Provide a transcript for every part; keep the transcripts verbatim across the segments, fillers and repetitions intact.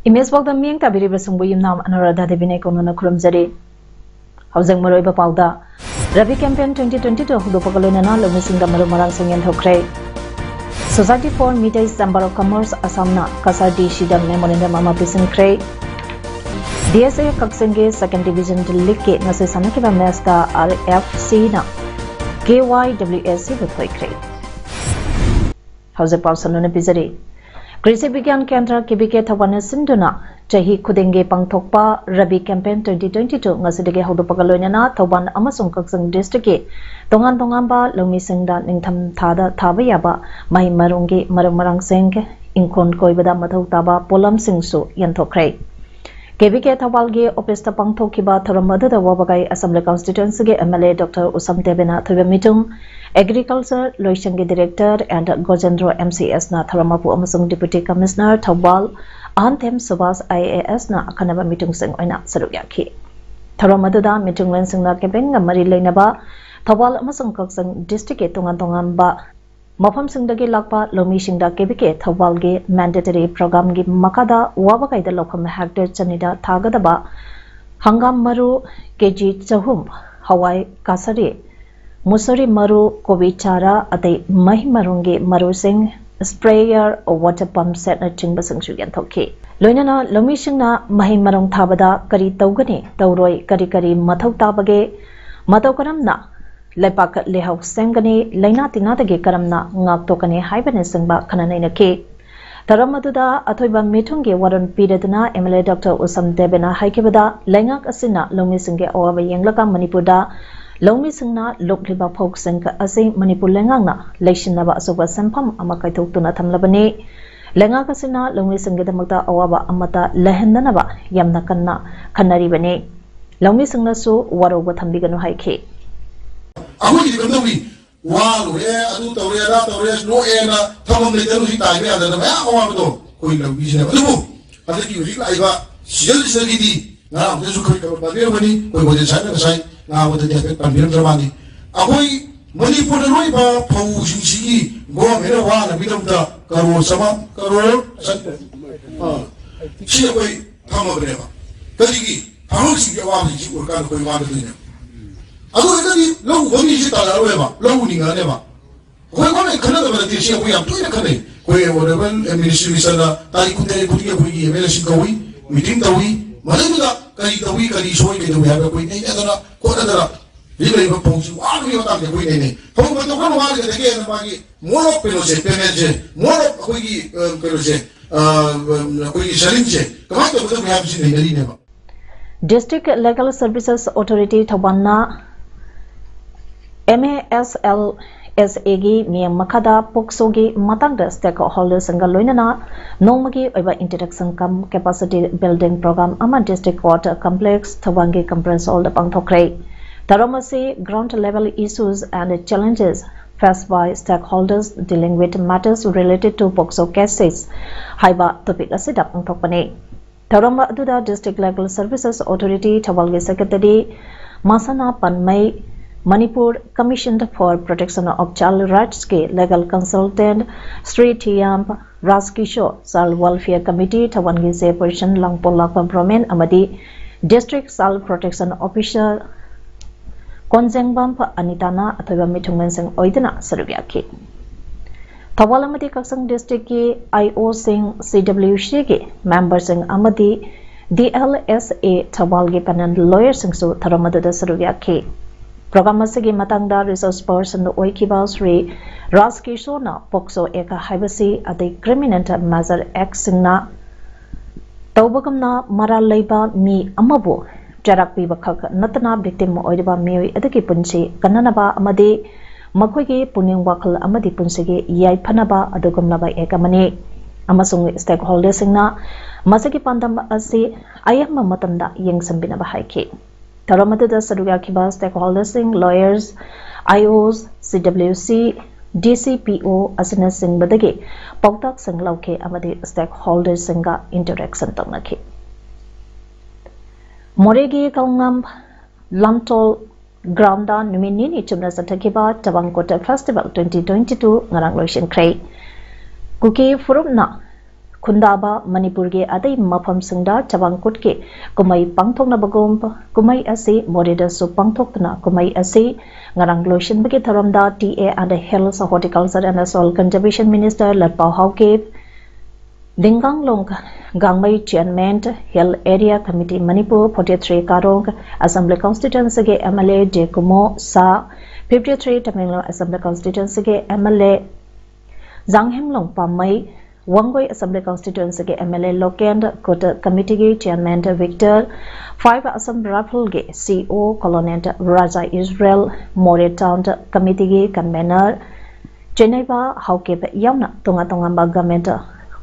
Image ꯄꯥꯎꯗ ꯃꯤꯠꯌꯦꯡ ꯇꯥꯕꯤꯔꯤꯕꯁꯤꯡꯕꯨ ꯌꯨꯝꯅꯥꯝ ꯑꯅꯨꯔꯥꯙꯥ ꯗꯦꯕꯤꯅ ꯏꯀꯣꯟꯅꯅ ꯈꯨꯔꯨꯝꯖꯔꯤ꯫ ꯍꯧꯖꯤꯛ ꯃꯔꯨꯑꯣꯏꯕ ꯄꯥꯎꯗ, Ravi campaign twenty twenty two ꯍꯧꯗꯣꯛꯄꯒ ꯂꯣꯏꯅꯅ ꯂꯧꯃꯤꯁꯤꯡꯗ ꯃꯔꯨ ꯃꯔꯥꯡꯁꯤꯡ ꯌꯦꯟꯊꯣꯛꯈ꯭ꯔꯦ꯫ Society for Meitei Chamber of Commerce ꯑꯁꯥꯝꯅ Cachar ꯗꯤ ꯁꯤꯗ memorandum ꯑꯃ ꯄꯤꯁꯤꯟꯈ꯭ꯔꯦ꯫ ꯗꯤ ꯑꯦꯁ ꯑꯦ ꯀꯛꯆꯤꯡꯒꯤ second division leagueꯀꯤ ꯉꯁꯤ ꯁꯥꯟꯅꯈꯤꯕ matchꯇ ꯑꯥꯔ ꯑꯦꯐ ꯁꯤꯅ ꯀꯦ ꯋꯥꯏ ꯗꯕ꯭ꯂꯤꯎ ꯑꯦꯁ ꯁꯤꯕꯨ ꯊꯣꯏꯈ꯭ꯔꯦ꯫ ꯍꯧꯖꯤꯛ ꯄꯥꯎ ꯁꯟꯗꯣꯛꯅ ꯄꯤꯖꯔꯤ꯫ ꯀ꯭ꯔꯤꯁꯤ ꯕꯤꯒ꯭ꯌꯥꯟ ꯀꯦꯟꯗ꯭ꯔ, ꯀꯦ ꯕꯤ ꯀꯦ ꯊꯧꯕꯥꯜꯅ ꯁꯤꯟꯗꯨꯅ ꯆꯍꯤ ꯈꯨꯗꯤꯡꯒꯤ ꯄꯥꯡꯊꯣꯛꯄ Ravi campaign twenty twenty two ꯉꯁꯤꯗꯒꯤ ꯍꯧꯗꯣꯛꯄꯒ ꯂꯣꯏꯅꯅ ꯊꯧꯕꯥꯜ ꯑꯃꯁꯨꯡ ꯀꯛꯆꯤꯡ districtꯀꯤ ꯇꯣꯉꯥꯟ ꯇꯣꯉꯥꯟꯕ ꯂꯧꯃꯤꯁꯤꯡꯗ ꯅꯤꯡꯊꯝ ꯊꯥꯗ ꯊꯥꯕ ꯌꯥꯕ ꯃꯍꯩ ꯃꯔꯣꯡꯒꯤ ꯃꯔꯨ ꯃꯔꯥꯡꯁꯤꯡ, ꯏꯪꯈꯣꯜ ꯀꯣꯏꯕꯗ ꯃꯊꯧ ꯇꯥꯕ ꯄꯣꯠꯂꯝꯁꯤꯡꯁꯨ ꯌꯦꯟꯊꯣꯛꯈ꯭ꯔꯦ꯫ ꯀꯦ ꯕꯤ ꯀꯦ ꯊꯧꯕꯥꯜꯒꯤ officeꯇ ꯄꯥꯡꯊꯣꯛꯈꯤꯕ ꯊꯧꯔꯝ ꯑꯗꯨꯗ ꯋꯥꯕꯒꯥꯏ Assembly constituencyꯒꯤ M L A Doctor ꯎꯁꯝ ꯗꯦꯕꯦꯅ ꯑꯊꯣꯏꯕ ꯃꯤꯆꯨꯝ, Agriculture ꯂꯣꯏꯁꯪꯒꯤ director and ꯒꯣꯖꯦꯟꯗ꯭ꯔꯣ M C Sꯅ ꯊꯧꯔꯝ ꯃꯄꯨ ꯑꯃꯁꯨꯡ Deputy Commissioner Thoubal ꯑꯍꯟꯊꯦꯝ Subhas I A Sꯅ ꯑꯈꯟꯅꯕ ꯃꯤꯆꯨꯝꯁꯤꯡ ꯑꯣꯏꯅ ꯁꯔꯨꯛ ꯌꯥꯈꯤ꯫ ꯊꯧꯔꯝ ꯑꯗꯨꯗ ꯃꯤꯆꯨꯝꯂꯦꯟꯁꯤꯡꯅ campaignꯒ ꯃꯔꯤ ꯂꯩꯅꯕ ꯊꯧꯕꯥꯜ ꯑꯃꯁꯨꯡ ꯀꯛꯆꯤꯡ districtꯀꯤ ꯇꯣꯉꯥꯟ ꯇꯣꯉꯥꯟꯕ ꯃꯐꯝꯁꯤꯡꯗꯒꯤ ꯂꯥꯛꯄ ꯂꯧꯃꯤꯁꯤꯡꯗ ꯀꯦ ꯕꯤ ꯀꯦ ꯊꯧꯕꯥꯜꯒꯤ mandatory programꯒꯤ ꯃꯈꯥꯗ ꯋꯥꯕꯒꯥꯏꯗ ꯂꯧꯐꯝ hectare ꯆꯅꯤꯗ ꯊꯥꯒꯗꯕ ꯍꯪꯒꯥꯝ ꯃꯔꯨ ꯀꯦ ꯖꯤ ꯆꯍꯨꯝ, ꯍꯋꯥꯏ ꯀꯥꯁꯔꯤ, ꯃꯨꯁꯣꯔꯤ ꯃꯔꯨ, ꯀꯣꯕꯤ ꯆꯥꯔꯥ, ꯑꯇꯩ ꯃꯍꯩ ꯃꯔꯣꯡꯒꯤ ꯃꯔꯨꯁꯤꯡ, sprayer, water pump setꯅꯆꯤꯡꯕꯁꯤꯡꯁꯨ ꯌꯦꯟꯊꯣꯛꯈꯤ꯫ ꯂꯣꯏꯅꯅ ꯂꯧꯃꯤꯁꯤꯡꯅ ꯃꯍꯩ ꯃꯔꯣꯡ ꯊꯥꯕꯗ ꯀꯔꯤ ꯇꯧꯒꯅꯤ, ꯇꯧꯔꯣꯏ, ꯀꯔꯤ ꯀꯔꯤ ꯃꯊꯧ ꯇꯥꯕꯒꯦ, ꯃꯇꯧ ꯀꯔꯝꯅ ꯂꯩꯄꯥꯛ ꯂꯩꯍꯥꯎ ꯁꯦꯝꯒꯅꯤ, ꯂꯩꯅꯥ ꯇꯤꯟꯅꯥꯗꯒꯤ ꯀꯔꯝꯅ ꯉꯥꯛꯊꯣꯛꯀꯅꯤ ꯍꯥꯏꯕꯅꯆꯤꯡꯕ ꯈꯟꯅ ꯅꯩꯅꯈꯤ꯫ ꯊꯧꯔꯝ ꯑꯗꯨꯗ ꯑꯊꯣꯏꯕ ꯃꯤꯊꯨꯡꯒꯤ ꯋꯥꯔꯣꯜ ꯄꯤꯔꯗꯨꯅ MLA Doctor ꯎꯁꯝ ꯗꯦꯕꯦꯅ ꯍꯥꯏꯈꯤꯕꯗ, ꯂꯩꯉꯥꯛ ꯑꯁꯤꯅ ꯂꯧꯃꯤꯁꯤꯡꯒꯤ ꯑꯋꯥꯕ ꯌꯦꯡꯂꯒ ꯃꯅꯤꯄꯨꯔꯗ ꯂꯧꯃꯤꯁꯤꯡꯅ ꯂꯣꯛꯂꯤꯕ ꯐꯧꯁꯤꯡ ꯑꯁꯤ ꯃꯅꯤꯄꯨꯔ ꯂꯩꯉꯥꯛꯅ ꯂꯩꯁꯤꯟꯅꯕ ꯑꯆꯧꯕ ꯁꯦꯟꯐꯝ ꯑꯃ ꯀꯥꯏꯊꯣꯛꯇꯨꯅ ꯊꯝꯂꯕꯅꯤ꯫ ꯂꯩꯉꯥꯛ ꯑꯁꯤꯅ ꯂꯧꯃꯤꯁꯤꯡꯒꯤꯗꯃꯛꯇ ꯑꯋꯥꯕ ꯑꯃꯠꯇ ꯂꯩꯍꯟꯗꯅꯕ ꯌꯥꯝꯅ ꯀꯟꯅ ꯈꯟꯅꯔꯤꯕꯅꯤ꯫ ꯂꯧꯃꯤꯁꯤꯡꯅꯁꯨ ꯋꯥꯔꯧꯕ ꯊꯝꯕꯤꯒꯅꯨ ꯍꯥꯏꯈꯤ꯫ ꯑꯩꯈꯣꯏꯒꯤꯗꯤ ꯀꯝꯗꯧꯔꯤ? ꯋꯥ ꯂꯣꯏꯔꯦ, ꯑꯗꯨ ꯇꯧꯔꯦ, ꯑꯗꯥ ꯇꯧꯔꯦ, ꯂꯣꯛꯑꯦꯅ ꯊꯝꯐꯝ ꯂꯩꯇꯅ ꯍꯧꯖꯤꯛ ꯇꯥꯏꯕ ꯌꯥꯗꯗꯅ ꯃꯌꯥꯝ ꯑꯋꯥꯕꯗꯣ ꯑꯩꯈꯣꯏ ꯂꯧꯃꯤꯁꯤꯅꯦꯕ꯫ ꯑꯗꯨꯕꯨ ꯍꯟꯗꯛꯀꯤ ꯍꯧꯖꯤꯛ ꯂꯥꯛꯏꯕ ꯁꯤꯖꯟꯁꯤꯗꯒꯤꯗꯤ ꯉꯔꯥꯡꯗꯁꯨ ꯑꯩꯈꯣꯏ ꯈꯔ ꯄꯥꯟꯕꯤꯔꯝꯒꯅꯤ, ꯑꯩꯈꯣꯏ ꯃꯣꯗꯦꯟ ꯁꯥꯏꯠꯅ ꯉꯁꯥꯏ ꯉꯥꯡꯕꯗꯗꯤ ꯍꯥꯏꯐꯦꯠ ꯄꯥꯟꯕꯤꯔꯝꯗ꯭ꯔ ꯃꯥꯜꯂꯤ꯫ ꯑꯩꯈꯣꯏ ꯃꯅꯤꯄꯨꯔꯗ ꯂꯣꯛꯏꯕ ꯐꯧꯁꯤꯡꯁꯤꯒꯤ ꯒꯣꯔꯃꯦꯟꯅ ꯋꯥꯅꯕꯒꯤꯗꯃꯛꯇ ꯀꯔꯣꯔ ꯆꯥꯃ ꯀꯔꯣꯔ ꯆ- ꯑ, ꯁꯤ ꯑꯩꯈꯣꯏ ꯊꯝꯃꯕꯅꯦꯕ꯫ ꯀꯔꯤꯒꯤ? ꯐꯥꯔꯃꯔꯁꯤꯡꯒꯤ ꯑꯋꯥꯕꯁꯤꯡꯁꯤ ꯎꯔꯀꯥꯟꯗ ꯑꯩꯈꯣꯏ ꯋꯥꯒꯗꯣꯏꯅꯦꯕ꯫ ꯑꯗꯨ ꯑꯣꯏꯔꯒꯗꯤ ꯂꯧ ꯎꯕ ꯃꯤꯁꯤ ꯇꯥꯟꯅꯔꯣꯏꯕ, ꯂꯧ ꯎꯅꯤꯡꯉꯛꯑꯅꯦꯕ꯫ ꯑꯩꯈꯣꯏ ꯒꯣꯔꯃꯦꯟ ꯈꯟꯅꯗꯕ ꯅꯠꯇꯦ, ꯁꯤ ꯑꯩꯈꯣꯏ ꯌꯥꯝ ꯇꯣꯏꯅ ꯈꯟꯅꯩ꯫ ꯑꯩꯈꯣꯏ ꯑꯣꯅꯔꯦꯕꯜ ꯃꯤꯅꯤꯁꯇꯔ ꯃꯤꯁꯇꯔꯅ ꯇꯥꯔꯤꯛ ꯀꯨꯟꯇꯔꯦꯠ ꯈꯨꯗꯤꯡꯒꯤ ꯑꯩꯈꯣꯏꯒꯤ MLAꯁꯤꯡ ꯀꯧꯏ, ꯃꯤꯇꯤꯡ ꯇꯧꯏ꯫ ꯃꯗꯨꯗꯨꯗ ꯀꯔꯤ ꯇꯧꯏ, ꯀꯔꯤ ꯁꯣꯏ, ꯀꯩꯗꯧꯏ ꯍꯥꯏꯕ ꯑꯩꯈꯣꯏ ꯅꯩꯅꯗꯅ ꯈꯣꯠꯅꯗꯅ ꯍꯧꯖꯤꯛ ꯂꯩꯔꯤꯕ ꯐꯧꯁꯤ ꯋꯥꯕꯒꯤ ꯃꯇꯥꯡꯁꯦ ꯑꯩꯈꯣꯏ ꯅꯩꯅꯩ꯫ ꯐꯧ ꯃꯇꯧ ꯀꯔꯝꯅ ꯋꯥꯒꯗꯒꯦꯅ ꯃꯥꯒꯤ mode of ꯀꯩꯅꯣꯁꯦ, paymentꯁꯦ, mode of ꯑꯩꯈꯣꯏꯒꯤ ꯑ, ꯀꯩꯅꯣꯁꯦ, ꯑ, ꯑꯩꯈꯣꯏꯒꯤ sellingꯁꯦ ꯀꯃꯥꯏꯅ ꯇꯧꯒꯗꯕꯅꯣ ꯍꯥꯏꯕꯁꯤ ꯅꯩꯅꯔꯤꯅꯦꯕ꯫ District Legal Services Authority ꯊꯧꯕꯥꯜꯅ MASLSAꯒꯤ ꯃꯤꯠꯌꯦꯡ ꯃꯈꯥꯗ POCSOꯒꯤ ꯃꯇꯥꯡꯗ stakeholderꯁꯤꯡꯒ ꯂꯣꯏꯅꯅ ꯅꯣꯡꯃꯒꯤ ꯑꯣꯏꯕ introduction cum capacity building program ꯑꯃ District Court Complex ꯊꯧꯕꯥꯜꯒꯤ conference hallꯗ ꯄꯥꯡꯊꯣꯛꯈ꯭ꯔꯦ꯫ ꯊꯧꯔꯝ ꯑꯁꯤ Ground Level Issues and Challenges Faced by Stakeholders Dealing with Matters Related to POCSO Cases ꯍꯥꯏꯕ topic ꯑꯁꯤꯗ ꯄꯥꯡꯊꯣꯛꯄꯅꯤ꯫ ꯊꯧꯔꯝ ꯑꯗꯨꯗ District Legal Services Authority ꯊꯧꯕꯥꯜꯒꯤ Secretary ꯃꯁꯥꯅꯥ Panmei, Manipur Commission for Protection of Child Rightsꯀꯤ Legal Consultant Shri Thiyam Rajkishor, Child Welfare Committee ꯊꯧꯕꯥꯜꯒꯤ Chairperson Langpok Lakpam Romen ꯑꯃꯗꯤ District Child Protection Officer Konjengbam ꯑꯅꯤꯇꯥꯅ ꯑꯊꯣꯏꯕ ꯃꯤꯊꯨꯡꯂꯦꯟꯁꯤꯡ ꯑꯣꯏꯗꯨꯅ ꯁꯔꯨꯛ ꯌꯥꯈꯤ꯫ ꯊꯧꯕꯥꯜ ꯑꯃꯗꯤ ꯀꯛꯆꯤꯡ districtꯀꯤ IOꯁꯤꯡ, CWCꯒꯤ memberꯁꯤꯡ ꯑꯃꯗꯤ DLSA ꯊꯧꯕꯥꯜꯒꯤ panel lawyerꯁꯤꯡꯁꯨ ꯊꯧꯔꯝ ꯑꯗꯨꯗ ꯁꯔꯨꯛ ꯌꯥꯈꯤ꯫ Program ꯑꯁꯤꯒꯤ ꯃꯇꯥꯡꯗ resource person ꯑꯣꯏꯈꯤꯕ ꯁ꯭ꯔꯤ ꯔꯥꯖ ꯀꯤꯁꯣꯔꯅ POCSO Act ꯍꯥꯏꯕꯁꯤ ꯑꯇꯩ criminal major actꯁꯤꯡꯅ ꯇꯧꯕꯒꯨꯝꯅ ꯃꯔꯥꯜ ꯂꯩꯕ ꯃꯤ ꯑꯃꯕꯨ ꯆꯩꯔꯥꯛ ꯄꯤꯕ ꯈꯛ ꯅꯠꯇꯅ victim ꯑꯣꯏꯔꯤꯕ ꯃꯤꯑꯣꯏ ꯑꯗꯨꯒꯤ ꯄꯨꯟꯁꯤ ꯀꯟꯅꯅꯕ ꯑꯃꯗꯤ ꯃꯈꯣꯏꯒꯤ ꯄꯨꯛꯅꯤꯡ ꯋꯥꯈꯜ ꯑꯃꯗꯤ ꯄꯨꯟꯁꯤꯒꯤ ꯌꯥꯏꯐꯅꯕ ꯑꯗꯨꯒꯨꯝꯂꯕ Act ꯑꯃꯅꯤ ꯑꯃꯁꯨꯡ stakeholderꯁꯤꯡꯅ ꯃꯁꯤꯒꯤ ꯄꯥꯟꯗꯝ ꯑꯁꯤ ꯑꯌꯥꯝꯕ ꯃꯇꯝꯗ ꯌꯦꯡꯁꯤꯟꯕꯤꯅꯕ ꯍꯥꯏꯈꯤ꯫ ꯊꯧꯔꯝ ꯑꯗꯨꯗ ꯁꯔꯨꯛ ꯌꯥꯈꯤꯕ stakeholderꯁꯤꯡ, lawyers, IOs, CWC, DCPO ꯑꯁꯤꯅꯆꯤꯡꯕꯗꯒꯤ ꯄꯥꯎꯇꯥꯛꯁꯤꯡ ꯂꯧꯈꯤ ꯑꯃꯗꯤ stakeholderꯁꯤꯡꯒ interaction ꯇꯧꯅꯈꯤ꯫ ꯃꯣꯔꯦꯒꯤ ꯀꯧꯉꯝ ꯂꯥꯟꯇꯣꯜ groundꯗ ꯅꯨꯃꯤꯠ ꯅꯤꯅꯤ ꯆꯨꯞꯅ ꯆꯠꯊꯈꯤꯕ ꯆꯕꯥꯡꯀꯨꯠ Festival twenty twenty two ꯉꯔꯥꯡ ꯂꯣꯏꯁꯤꯟꯈ꯭ꯔꯦ꯫ ꯀꯨꯀꯤ ꯐꯨꯔꯨꯞꯅ ꯈꯨꯟꯗꯥꯕ ꯃꯅꯤꯄꯨꯔꯒꯤ ꯑꯇꯩ ꯃꯐꯝꯁꯤꯡꯗ ꯆꯕꯥꯡꯀꯨꯠꯀꯤ ꯀꯨꯝꯍꯩ ꯄꯥꯡꯊꯣꯛꯅꯕꯒꯨꯝ ꯀꯨꯝꯍꯩ ꯑꯁꯤ ꯃꯣꯔꯦꯗꯁꯨ ꯄꯥꯡꯊꯣꯛꯇꯨꯅ ꯀꯨꯝꯍꯩ ꯑꯁꯤ ꯉꯔꯥꯡ ꯂꯣꯏꯁꯤꯟꯕꯒꯤ ꯊꯧꯔꯝꯗ T A and Hills, Horticulture and Soil Conservation Minister Latpao Haokip, Dingganglong Gangmei Chairman, Hill Area Committee Manipur forty three Karong Assembly Constituencyꯒꯤ MLA J Kumo Sha, fifty three Tamenglong Assembly Constituencyꯒꯤ MLA ꯖꯥꯡꯍꯦꯝꯂꯣꯡ ꯄꯥꯝꯃꯩ, ꯋꯥꯡꯒꯣꯏ Assembly Constituencyꯒꯤ MLA ꯂꯣꯀꯦꯟ, ꯀꯨꯠ Committeeꯒꯤ Chairman Victor, five Assam Rifleꯒꯤ CO Colonel Raja Israel, Moreh Town Committeeꯒꯤ Convener ꯆꯦꯟꯅꯩꯕ Haokip ꯌꯥꯎꯅ ꯇꯣꯉꯥꯟ ꯇꯣꯉꯥꯟꯕ government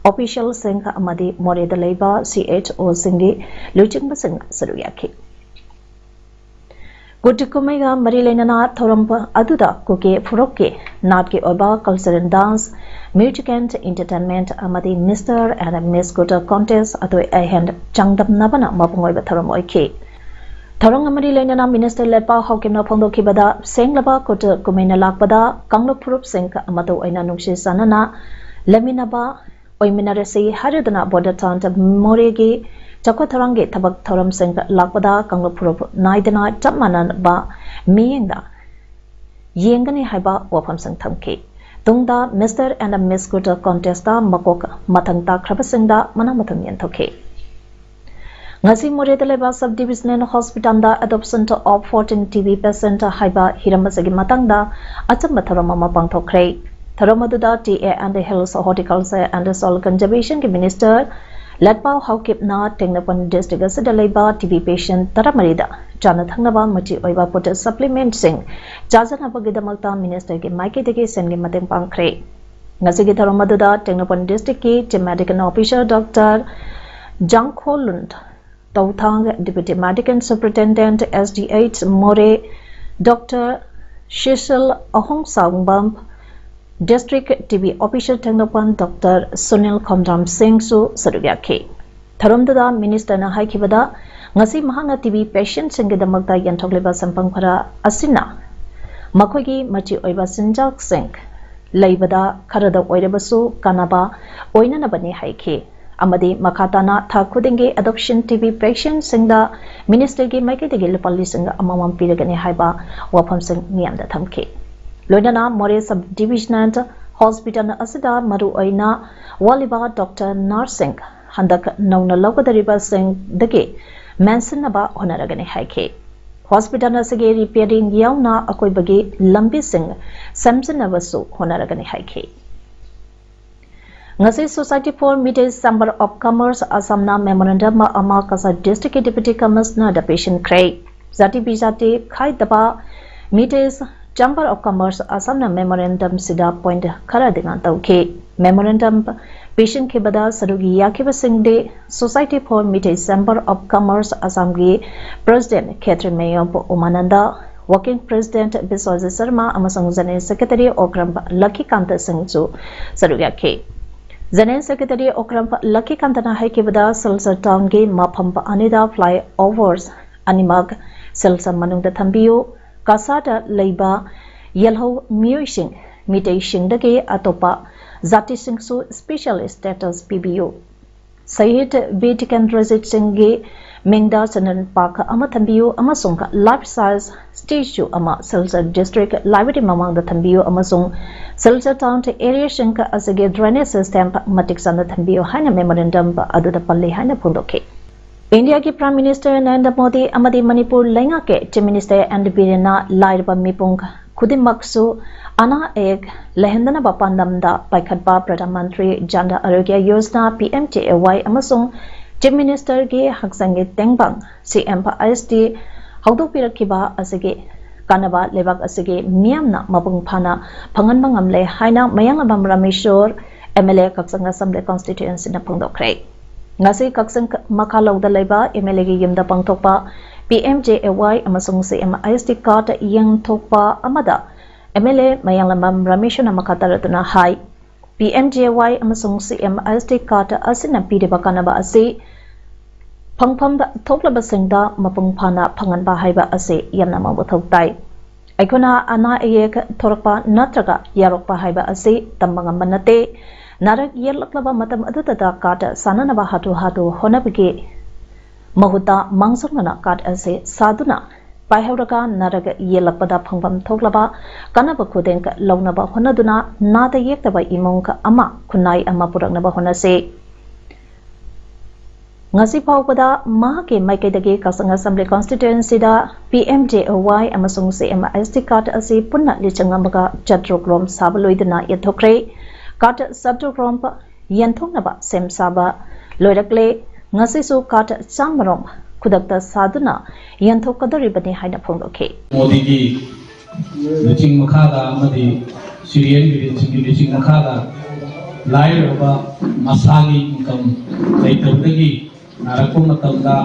officialꯁꯤꯡ ꯑꯃꯗꯤ ꯃꯣꯔꯦꯗ ꯂꯩꯕ CHOꯁꯤꯡꯒꯤ ꯂꯨꯆꯤꯡꯕꯁꯤꯡꯅ ꯁꯔꯨꯛ ꯌꯥꯈꯤ꯫ ꯀꯨꯠ ꯀꯨꯝꯍꯩꯒ ꯃꯔꯤ ꯂꯩꯅꯅ ꯊꯧꯔꯝ ꯑꯗꯨꯗ ꯀꯨꯀꯤ ꯐꯨꯔꯨꯞꯀꯤ ꯅꯥꯠꯀꯤ ꯑꯣꯏꯕ cultural dance, music and entertainment ꯑꯃꯗꯤ Mister and Miss Kut contest ꯑꯇꯣꯏ ꯑꯍꯦꯟ ꯆꯥꯡꯗꯝꯅꯕꯅ ꯃꯄꯨꯡ ꯑꯣꯏꯕ ꯊꯧꯔꯝ ꯑꯣꯏꯈꯤ꯫ ꯊꯧꯔꯝꯒ ꯃꯔꯤ ꯂꯩꯅꯅ Minister ꯂꯦꯠꯄꯥꯎ ꯍꯥꯎꯀꯤꯞꯅ ꯐꯣꯡꯗꯣꯛꯈꯤꯕꯗ, ꯁꯦꯡꯂꯕ ꯀꯨꯠ ꯀꯨꯝꯍꯩꯅ ꯂꯥꯛꯄꯗ ꯀꯥꯡꯂꯨꯞ ꯐꯨꯔꯨꯞꯁꯤꯡ ꯃꯇꯧ ꯑꯣꯏꯅ ꯅꯨꯡꯁꯤ ꯆꯥꯟꯅꯅ ꯂꯩꯃꯤꯟꯅꯕ ꯑꯣꯏꯃꯤꯟꯅꯔꯁꯤ ꯍꯥꯏꯔꯗꯨꯅ Border Town ꯃꯣꯔꯦꯒꯤ ꯆꯥꯎꯈꯠ ꯊꯧꯔꯥꯡꯒꯤ ꯊꯕꯛ ꯊꯧꯔꯝꯁꯤꯡ ꯂꯥꯛꯄꯗ ꯀꯥꯡꯂꯨꯞ ꯐꯨꯔꯨꯞ ꯅꯥꯏꯗꯅ ꯆꯞ ꯃꯥꯟꯅꯕ ꯃꯤꯠꯌꯦꯡꯗ ꯌꯦꯡꯒꯅꯤ ꯍꯥꯏꯕ ꯋꯥꯐꯝꯁꯤꯡ ꯊꯝꯈꯤ꯫ ꯇꯨꯡꯗ Mister and Miss Kut contestꯇ ꯃꯀꯣꯛ ꯃꯊꯪ ꯇꯥꯈ꯭ꯔꯕꯁꯤꯡꯗ ꯃꯅꯥ ꯃꯊꯨꯝ ꯌꯦꯟꯊꯣꯛꯈꯤ꯫ ꯉꯁꯤ ꯃꯣꯔꯦꯗ ꯂꯩꯕ Sub Divisional Hospitalꯗ Adoption of fourteen T B patient ꯍꯥꯏꯕ ꯍꯤꯔꯝ ꯑꯁꯤꯒꯤ ꯃꯇꯥꯡꯗ ꯑꯆꯝꯕ ꯊꯧꯔꯝ ꯑꯃ ꯄꯥꯡꯊꯣꯛꯈ꯭ꯔꯦ꯫ ꯊꯧꯔꯝ ꯑꯗꯨꯗ T A and Health, Horticulture and Soil Conservationꯒꯤ Minister ꯂꯠꯄꯥꯎ ꯍꯥꯎꯀꯤꯞꯅ Tengnoupal district ꯑꯁꯤꯗ ꯂꯩꯕ T B patient ꯇꯔꯥꯃꯔꯤꯗ ꯆꯥꯅ ꯊꯛꯅꯕ ꯃꯆꯤ ꯑꯣꯏꯕ food supplementꯁꯤꯡ ꯆꯥꯖꯅꯕꯒꯤꯗꯃꯛꯇ ministerꯒꯤ ꯃꯥꯏꯀꯩꯗꯒꯤ ꯁꯦꯜꯒꯤ ꯃꯇꯦꯡ ꯄꯥꯡꯈ꯭ꯔꯦ꯫ ꯉꯁꯤꯒꯤ ꯊꯧꯔꯝ ꯑꯗꯨꯗ Tengnoupal districtꯀꯤ Chief Medical Officer Doctor ꯖꯥꯡꯈꯣꯂꯨꯟ ꯇꯧꯊꯥꯡ, Deputy Medical Superintendent, S D H, ꯃꯣꯔꯦ, Doctor ꯁꯤꯁꯤꯜ ꯑꯍꯣꯡꯁꯥꯡꯕꯝ, District T B Officer Tengnoupal Doctor Sunil Khomdram ꯁꯤꯡꯁꯨ ꯁꯔꯨꯛ ꯌꯥꯈꯤ꯫ ꯊꯧꯔꯝꯗꯨꯗ ministerꯅ ꯍꯥꯏꯈꯤꯕꯗ, ꯉꯁꯤ ꯃꯍꯥꯛꯅ T B patientꯁꯤꯡꯒꯤꯗꯃꯛꯇ ꯌꯦꯟꯊꯣꯛꯂꯤꯕ ꯁꯦꯟꯐꯝ ꯈꯔ ꯑꯁꯤꯅ ꯃꯈꯣꯏꯒꯤ ꯃꯆꯤ ꯑꯣꯏꯕ ꯆꯤꯟꯖꯥꯛꯁꯤꯡ ꯂꯩꯕꯗ ꯈꯔꯗ ꯑꯣꯏꯔꯕꯁꯨ ꯀꯥꯟꯅꯕ ꯑꯣꯏꯅꯅꯕꯅꯤ ꯍꯥꯏꯈꯤ꯫ ꯑꯃꯗꯤ ꯃꯈꯥ ꯇꯥꯅ ꯊꯥ ꯈꯨꯗꯤꯡꯒꯤ Adoption T B patientꯁꯤꯡꯗ ministerꯒꯤ ꯃꯥꯏꯀꯩꯗꯒꯤ ꯂꯨꯄꯥ ꯂꯤꯁꯤꯡ ꯑꯃꯃꯝ ꯄꯤꯔꯒꯅꯤ ꯍꯥꯏꯕ ꯋꯥꯐꯝꯁꯤꯡ ꯃꯤꯌꯥꯝꯗ ꯊꯝꯈꯤ꯫ ꯂꯣꯏꯅꯅ ꯃꯣꯔꯦ Sub Divisional Hospital ꯑꯁꯤꯗ ꯃꯔꯨꯑꯣꯏꯅ ꯋꯥꯠꯂꯤꯕ doctor, nurseꯁꯤꯡ ꯍꯟꯗꯛ ꯅꯧꯅ ꯂꯧꯒꯗꯧꯔꯤꯕꯁꯤꯡꯗꯒꯤ ꯃꯦꯟꯁꯤꯟꯅꯕ ꯍꯣꯠꯅꯔꯒꯅꯤ ꯍꯥꯏꯈꯤ꯫ Hospital ꯑꯁꯤꯒꯤ repairing ꯌꯥꯎꯅ ꯑꯀꯣꯏꯕꯒꯤ ꯂꯝꯕꯤꯁꯤꯡ ꯁꯦꯝꯖꯤꯟꯅꯕꯁꯨ ꯍꯣꯠꯅꯔꯒꯅꯤ ꯍꯥꯏꯈꯤ꯫ ꯉꯁꯤ Society for Meitei Chamber of Commerce Assamꯅ memorandum ꯑꯃ ꯀꯆꯥꯔ districtꯀꯤ Deputy Commissionerꯗ ꯄꯤꯁꯤꯟꯈ꯭ꯔꯦ꯫ ꯖꯥꯇꯤ ꯕꯤꯖꯥꯇꯤ ꯈꯥꯏꯗꯕ Meitei Chamber of Commerce Assamꯅ memorandumꯁꯤꯗ point ꯈꯔꯗꯤ ꯉꯥꯛ ꯇꯧꯈꯤ꯫ Memorandum ꯄꯤꯁꯤꯟꯈꯤꯕꯗ ꯁꯔꯨꯛ ꯌꯥꯈꯤꯕꯁꯤꯡꯗꯤ Society for Meitei Chamber of Commerce Assamꯒꯤ President Khetrimayum ꯎꯃꯥꯅꯟꯗ, Working President Biswajit Sharma ꯑꯃꯁꯨꯡ General Secretary ꯑꯣꯀ꯭ꯔꯝ ꯂꯛꯈꯤꯀꯥꯟꯇ ꯁꯤꯡꯁꯨ ꯁꯔꯨꯛ ꯌꯥꯈꯤ꯫ General Secretary ꯑꯣꯀ꯭ꯔꯝ ꯂꯛꯈꯤꯀꯥꯟꯇꯅ ꯍꯥꯏꯈꯤꯕꯗ, ꯁꯤꯜꯆꯔ townꯒꯤ ꯃꯐꯝ ꯑꯅꯤꯗ flyovers ꯑꯅꯤꯃꯛ ꯁꯤꯜꯆꯔ ꯃꯅꯨꯡꯗ ꯊꯝꯕꯤꯌꯨ, ꯀꯁꯥꯔꯗ ꯂꯩꯕ ꯌꯦꯜꯍꯧ ꯃꯤꯑꯣꯏꯁꯤꯡ, ꯃꯤꯇꯩꯁꯤꯡꯗꯒꯤ ꯑꯇꯣꯞꯄ ꯖꯥꯇꯤꯁꯤꯡꯁꯨ special status ꯄꯤꯕꯤꯌꯨ꯫ ꯁꯍꯤꯗ ꯕꯤꯔ ꯇꯤꯀꯦꯟꯗ꯭ꯔꯖꯤꯠ ꯁꯤꯡꯒꯤ ꯃꯤꯡꯗ children park ꯑꯃ ꯊꯝꯕꯤꯌꯨ ꯑꯃꯁꯨꯡ life size statue ꯑꯃ ꯁꯤꯜꯆꯔ district library ꯃꯃꯥꯡꯗ ꯊꯝꯕꯤꯌꯨ ꯑꯃꯁꯨꯡ ꯁꯤꯜꯆꯔ town areaꯁꯤꯡ ꯑꯁꯤꯒꯤ drainage system ꯃꯇꯤꯛ ꯆꯥꯅ ꯊꯝꯕꯤꯌꯨ ꯍꯥꯏꯅ memorandum ꯑꯗꯨꯗ ꯄꯜꯂꯤ ꯍꯥꯏꯅ ꯐꯣꯡꯗꯣꯛꯈꯤ꯫ ꯏꯟꯗꯤꯌꯥꯒꯤ Prime Minister ꯅꯔꯦꯟꯗ꯭ꯔ ꯃꯣꯗꯤ ꯑꯃꯗꯤ ꯃꯅꯤꯄꯨꯔ ꯂꯩꯉꯥꯛꯀꯤ Chief Minister ꯑꯦꯟ ꯕꯤꯔꯦꯟꯅ ꯂꯥꯏꯔꯕ ꯃꯤꯄꯨꯝ ꯈꯨꯗꯤꯡꯃꯛꯁꯨ ꯑꯅꯥ ꯑꯌꯦꯛ ꯂꯩꯍꯟꯗꯅꯕ ꯄꯥꯟꯗꯝꯗ ꯄꯥꯏꯈꯠꯄ Pradhan Mantri Jan ꯑꯔꯣꯒ꯭ꯌ Yojana, P M J ꯑꯦ ꯋꯥꯏ, ꯑꯃꯁꯨꯡ Chief Ministerꯒꯤ ꯍꯛꯆꯥꯡꯒꯤ ꯇꯦꯡꯕꯥꯡ, ꯁꯤ ꯑꯦꯝ ꯑꯥꯏ ꯑꯦꯁ ꯇꯤ, ꯍꯧꯗꯣꯛꯄꯤꯔꯛꯈꯤꯕ ꯑꯁꯤꯒꯤ ꯀꯥꯟꯅꯕ ꯂꯩꯕꯥꯛ ꯑꯁꯤꯒꯤ ꯃꯤꯌꯥꯝꯅ ꯃꯄꯨꯡ ꯐꯥꯅ ꯐꯪꯍꯟꯕ ꯉꯝꯂꯦ ꯍꯥꯏꯅ ꯃꯌꯥꯡꯂꯝꯕꯝ ꯔꯥꯃꯦꯁꯣꯔ, ꯑꯦꯝ ꯑꯦꯜ ꯑꯦ, ꯀꯛꯆꯤꯡ ꯑꯁꯦꯝꯕ꯭ꯂꯤ ꯀꯣꯟꯁꯇꯤꯇ꯭ꯋꯦꯟꯁꯤꯅ ꯐꯣꯡꯗꯣꯛꯈ꯭ꯔꯦ꯫ ꯉꯁꯤ ꯀꯛꯆꯤꯡ ꯃꯈꯥꯂꯧꯗ ꯂꯩꯕ ꯑꯦꯝ ꯑꯦꯜ ꯑꯦꯒꯤ ꯌꯨꯝꯗ ꯄꯥꯡꯊꯣꯛꯄ ꯄꯤ ꯑꯦꯝ ꯖꯦ ꯑꯦ ꯋꯥꯏ ꯑꯃꯁꯨꯡ ꯁꯤ ꯑꯦꯝ ꯑꯥꯏ ꯑꯦꯁ ꯇꯤ ꯀꯥꯔꯗ ꯌꯦꯟꯊꯣꯛꯄ ꯑꯃꯗ ꯑꯦꯝ ꯑꯦꯜ ꯑꯦ ꯃꯌꯥꯡꯂꯝꯕꯝ ꯔꯥꯃꯦꯁꯣꯔꯅ ꯃꯈꯥ ꯇꯥꯔꯗꯨꯅ ꯍꯥꯏ, ꯄꯤ ꯑꯦꯝ ꯖꯦ ꯑꯦ ꯋꯥꯏ ꯑꯃꯁꯨꯡ ꯁꯤ ꯑꯦꯝ ꯑꯥꯏ ꯑꯦꯁ ꯇꯤ ꯀꯥꯔꯗ ꯑꯁꯤꯅ ꯄꯤꯔꯤꯕ ꯀꯥꯟꯅꯕ ꯑꯁꯤ ꯐꯪꯐꯝꯗ ꯊꯣꯛꯂꯕꯁꯤꯡꯗ ꯃꯄꯨꯡ ꯐꯥꯅ ꯐꯪꯍꯟꯕ ꯍꯥꯏꯕ ꯑꯁꯤ ꯌꯥꯝꯅ ꯃꯊꯧ ꯇꯥꯏ꯫ ꯑꯩꯈꯣꯏꯅ ꯑꯅꯥ ꯑꯌꯦꯛ ꯊꯣꯔꯛꯄ ꯅꯠꯇ꯭ꯔꯒ ꯌꯥꯔꯛꯄ ꯍꯥꯏꯕ ꯑꯁꯤ ꯇꯝꯕ ꯉꯝꯕ ꯅꯠꯇꯦ꯫ ꯅꯥꯔꯛ ꯌꯦꯛꯂꯛꯂꯕ ꯃꯇꯝ ꯑꯗꯨꯗ ꯀꯥꯔꯗ ꯁꯥꯅꯅꯕ ꯍꯥꯊꯨ ꯍꯥꯊꯨ ꯍꯣꯠꯅꯕꯒꯤ ꯃꯍꯨꯠꯇ ꯃꯥꯡꯖꯧꯅꯅ ꯀꯥꯔꯗ ꯑꯁꯤ ꯁꯥꯗꯨꯅ ꯄꯥꯏꯍꯧꯔꯒ ꯅꯥꯔꯛ ꯌꯦꯛꯂꯛꯄꯗ ꯐꯪꯐꯝ ꯊꯣꯛꯂꯕ ꯀꯥꯟꯅꯕ ꯈꯨꯗꯤꯡ ꯂꯧꯅꯕ ꯍꯣꯠꯅꯗꯨꯅ ꯅꯥꯗ ꯌꯦꯛꯇꯕ ꯏꯃꯨꯡ ꯑꯃ ꯈꯨꯟꯅꯥꯏ ꯑꯃ ꯄꯨꯔꯛꯅꯕ ꯍꯣꯠꯅꯁꯤ꯫ ꯉꯁꯤ ꯐꯥꯎꯕꯗ ꯃꯍꯥꯛꯀꯤ ꯃꯥꯏꯀꯩꯗꯒꯤ ꯀꯛꯆꯤꯡ ꯑꯁꯦꯝꯕ꯭ꯂꯤ ꯀꯣꯟꯁꯇꯤꯇ꯭ꯋꯦꯟꯁꯤꯗ ꯄꯤ ꯑꯦꯝ ꯖꯦ ꯑꯦ ꯋꯥꯏ ꯑꯃꯁꯨꯡ ꯁꯤ ꯑꯦꯝ ꯑꯥꯏ ꯑꯦꯁ ꯇꯤ ꯀꯥꯔꯗ ꯑꯁꯤ ꯄꯨꯟꯅ ꯂꯤꯁꯤꯡ ꯑꯃꯒ ꯆꯥꯇ꯭ꯔꯨꯛ ꯔꯣꯝ ꯁꯥꯕ ꯂꯣꯏꯗꯨꯅ ꯌꯦꯟꯊꯣꯛꯈ꯭ꯔꯦ꯫ ꯀꯥꯔꯗ ꯆꯥꯇ꯭ꯔꯨꯛ ꯔꯣꯝ ꯌꯦꯟꯊꯣꯛꯅꯕ ꯁꯦꯝ ꯁꯥꯕ ꯂꯣꯏꯔꯛꯂꯦ꯫ ꯉꯁꯤꯁꯨ ꯀꯥꯔꯗ ꯆꯥꯝꯃ ꯔꯣꯝ ꯈꯨꯗꯛꯇ ꯁꯥꯗꯨꯅ ꯌꯦꯟꯊꯣꯛꯀꯗꯧꯔꯤꯕꯅꯤ ꯍꯥꯏꯅ ꯐꯣꯡꯗꯣꯛꯈꯤ꯫ ꯃꯣꯗꯤꯒꯤ ꯂꯨꯆꯤꯡ ꯃꯈꯥꯗ ꯑꯃꯗꯤ ꯁꯤꯔꯤꯌꯦꯜ ꯕꯤꯔꯦꯟꯁꯤꯡꯒꯤ ꯂꯨꯆꯤꯡ ꯃꯈꯥꯗ ꯂꯥꯏꯔꯕ ꯃꯁꯥꯒꯤ ꯏꯟꯀꯝ ꯂꯩꯇꯕꯗꯒꯤ ꯅꯥꯔꯛꯄ ꯃꯇꯝꯗ,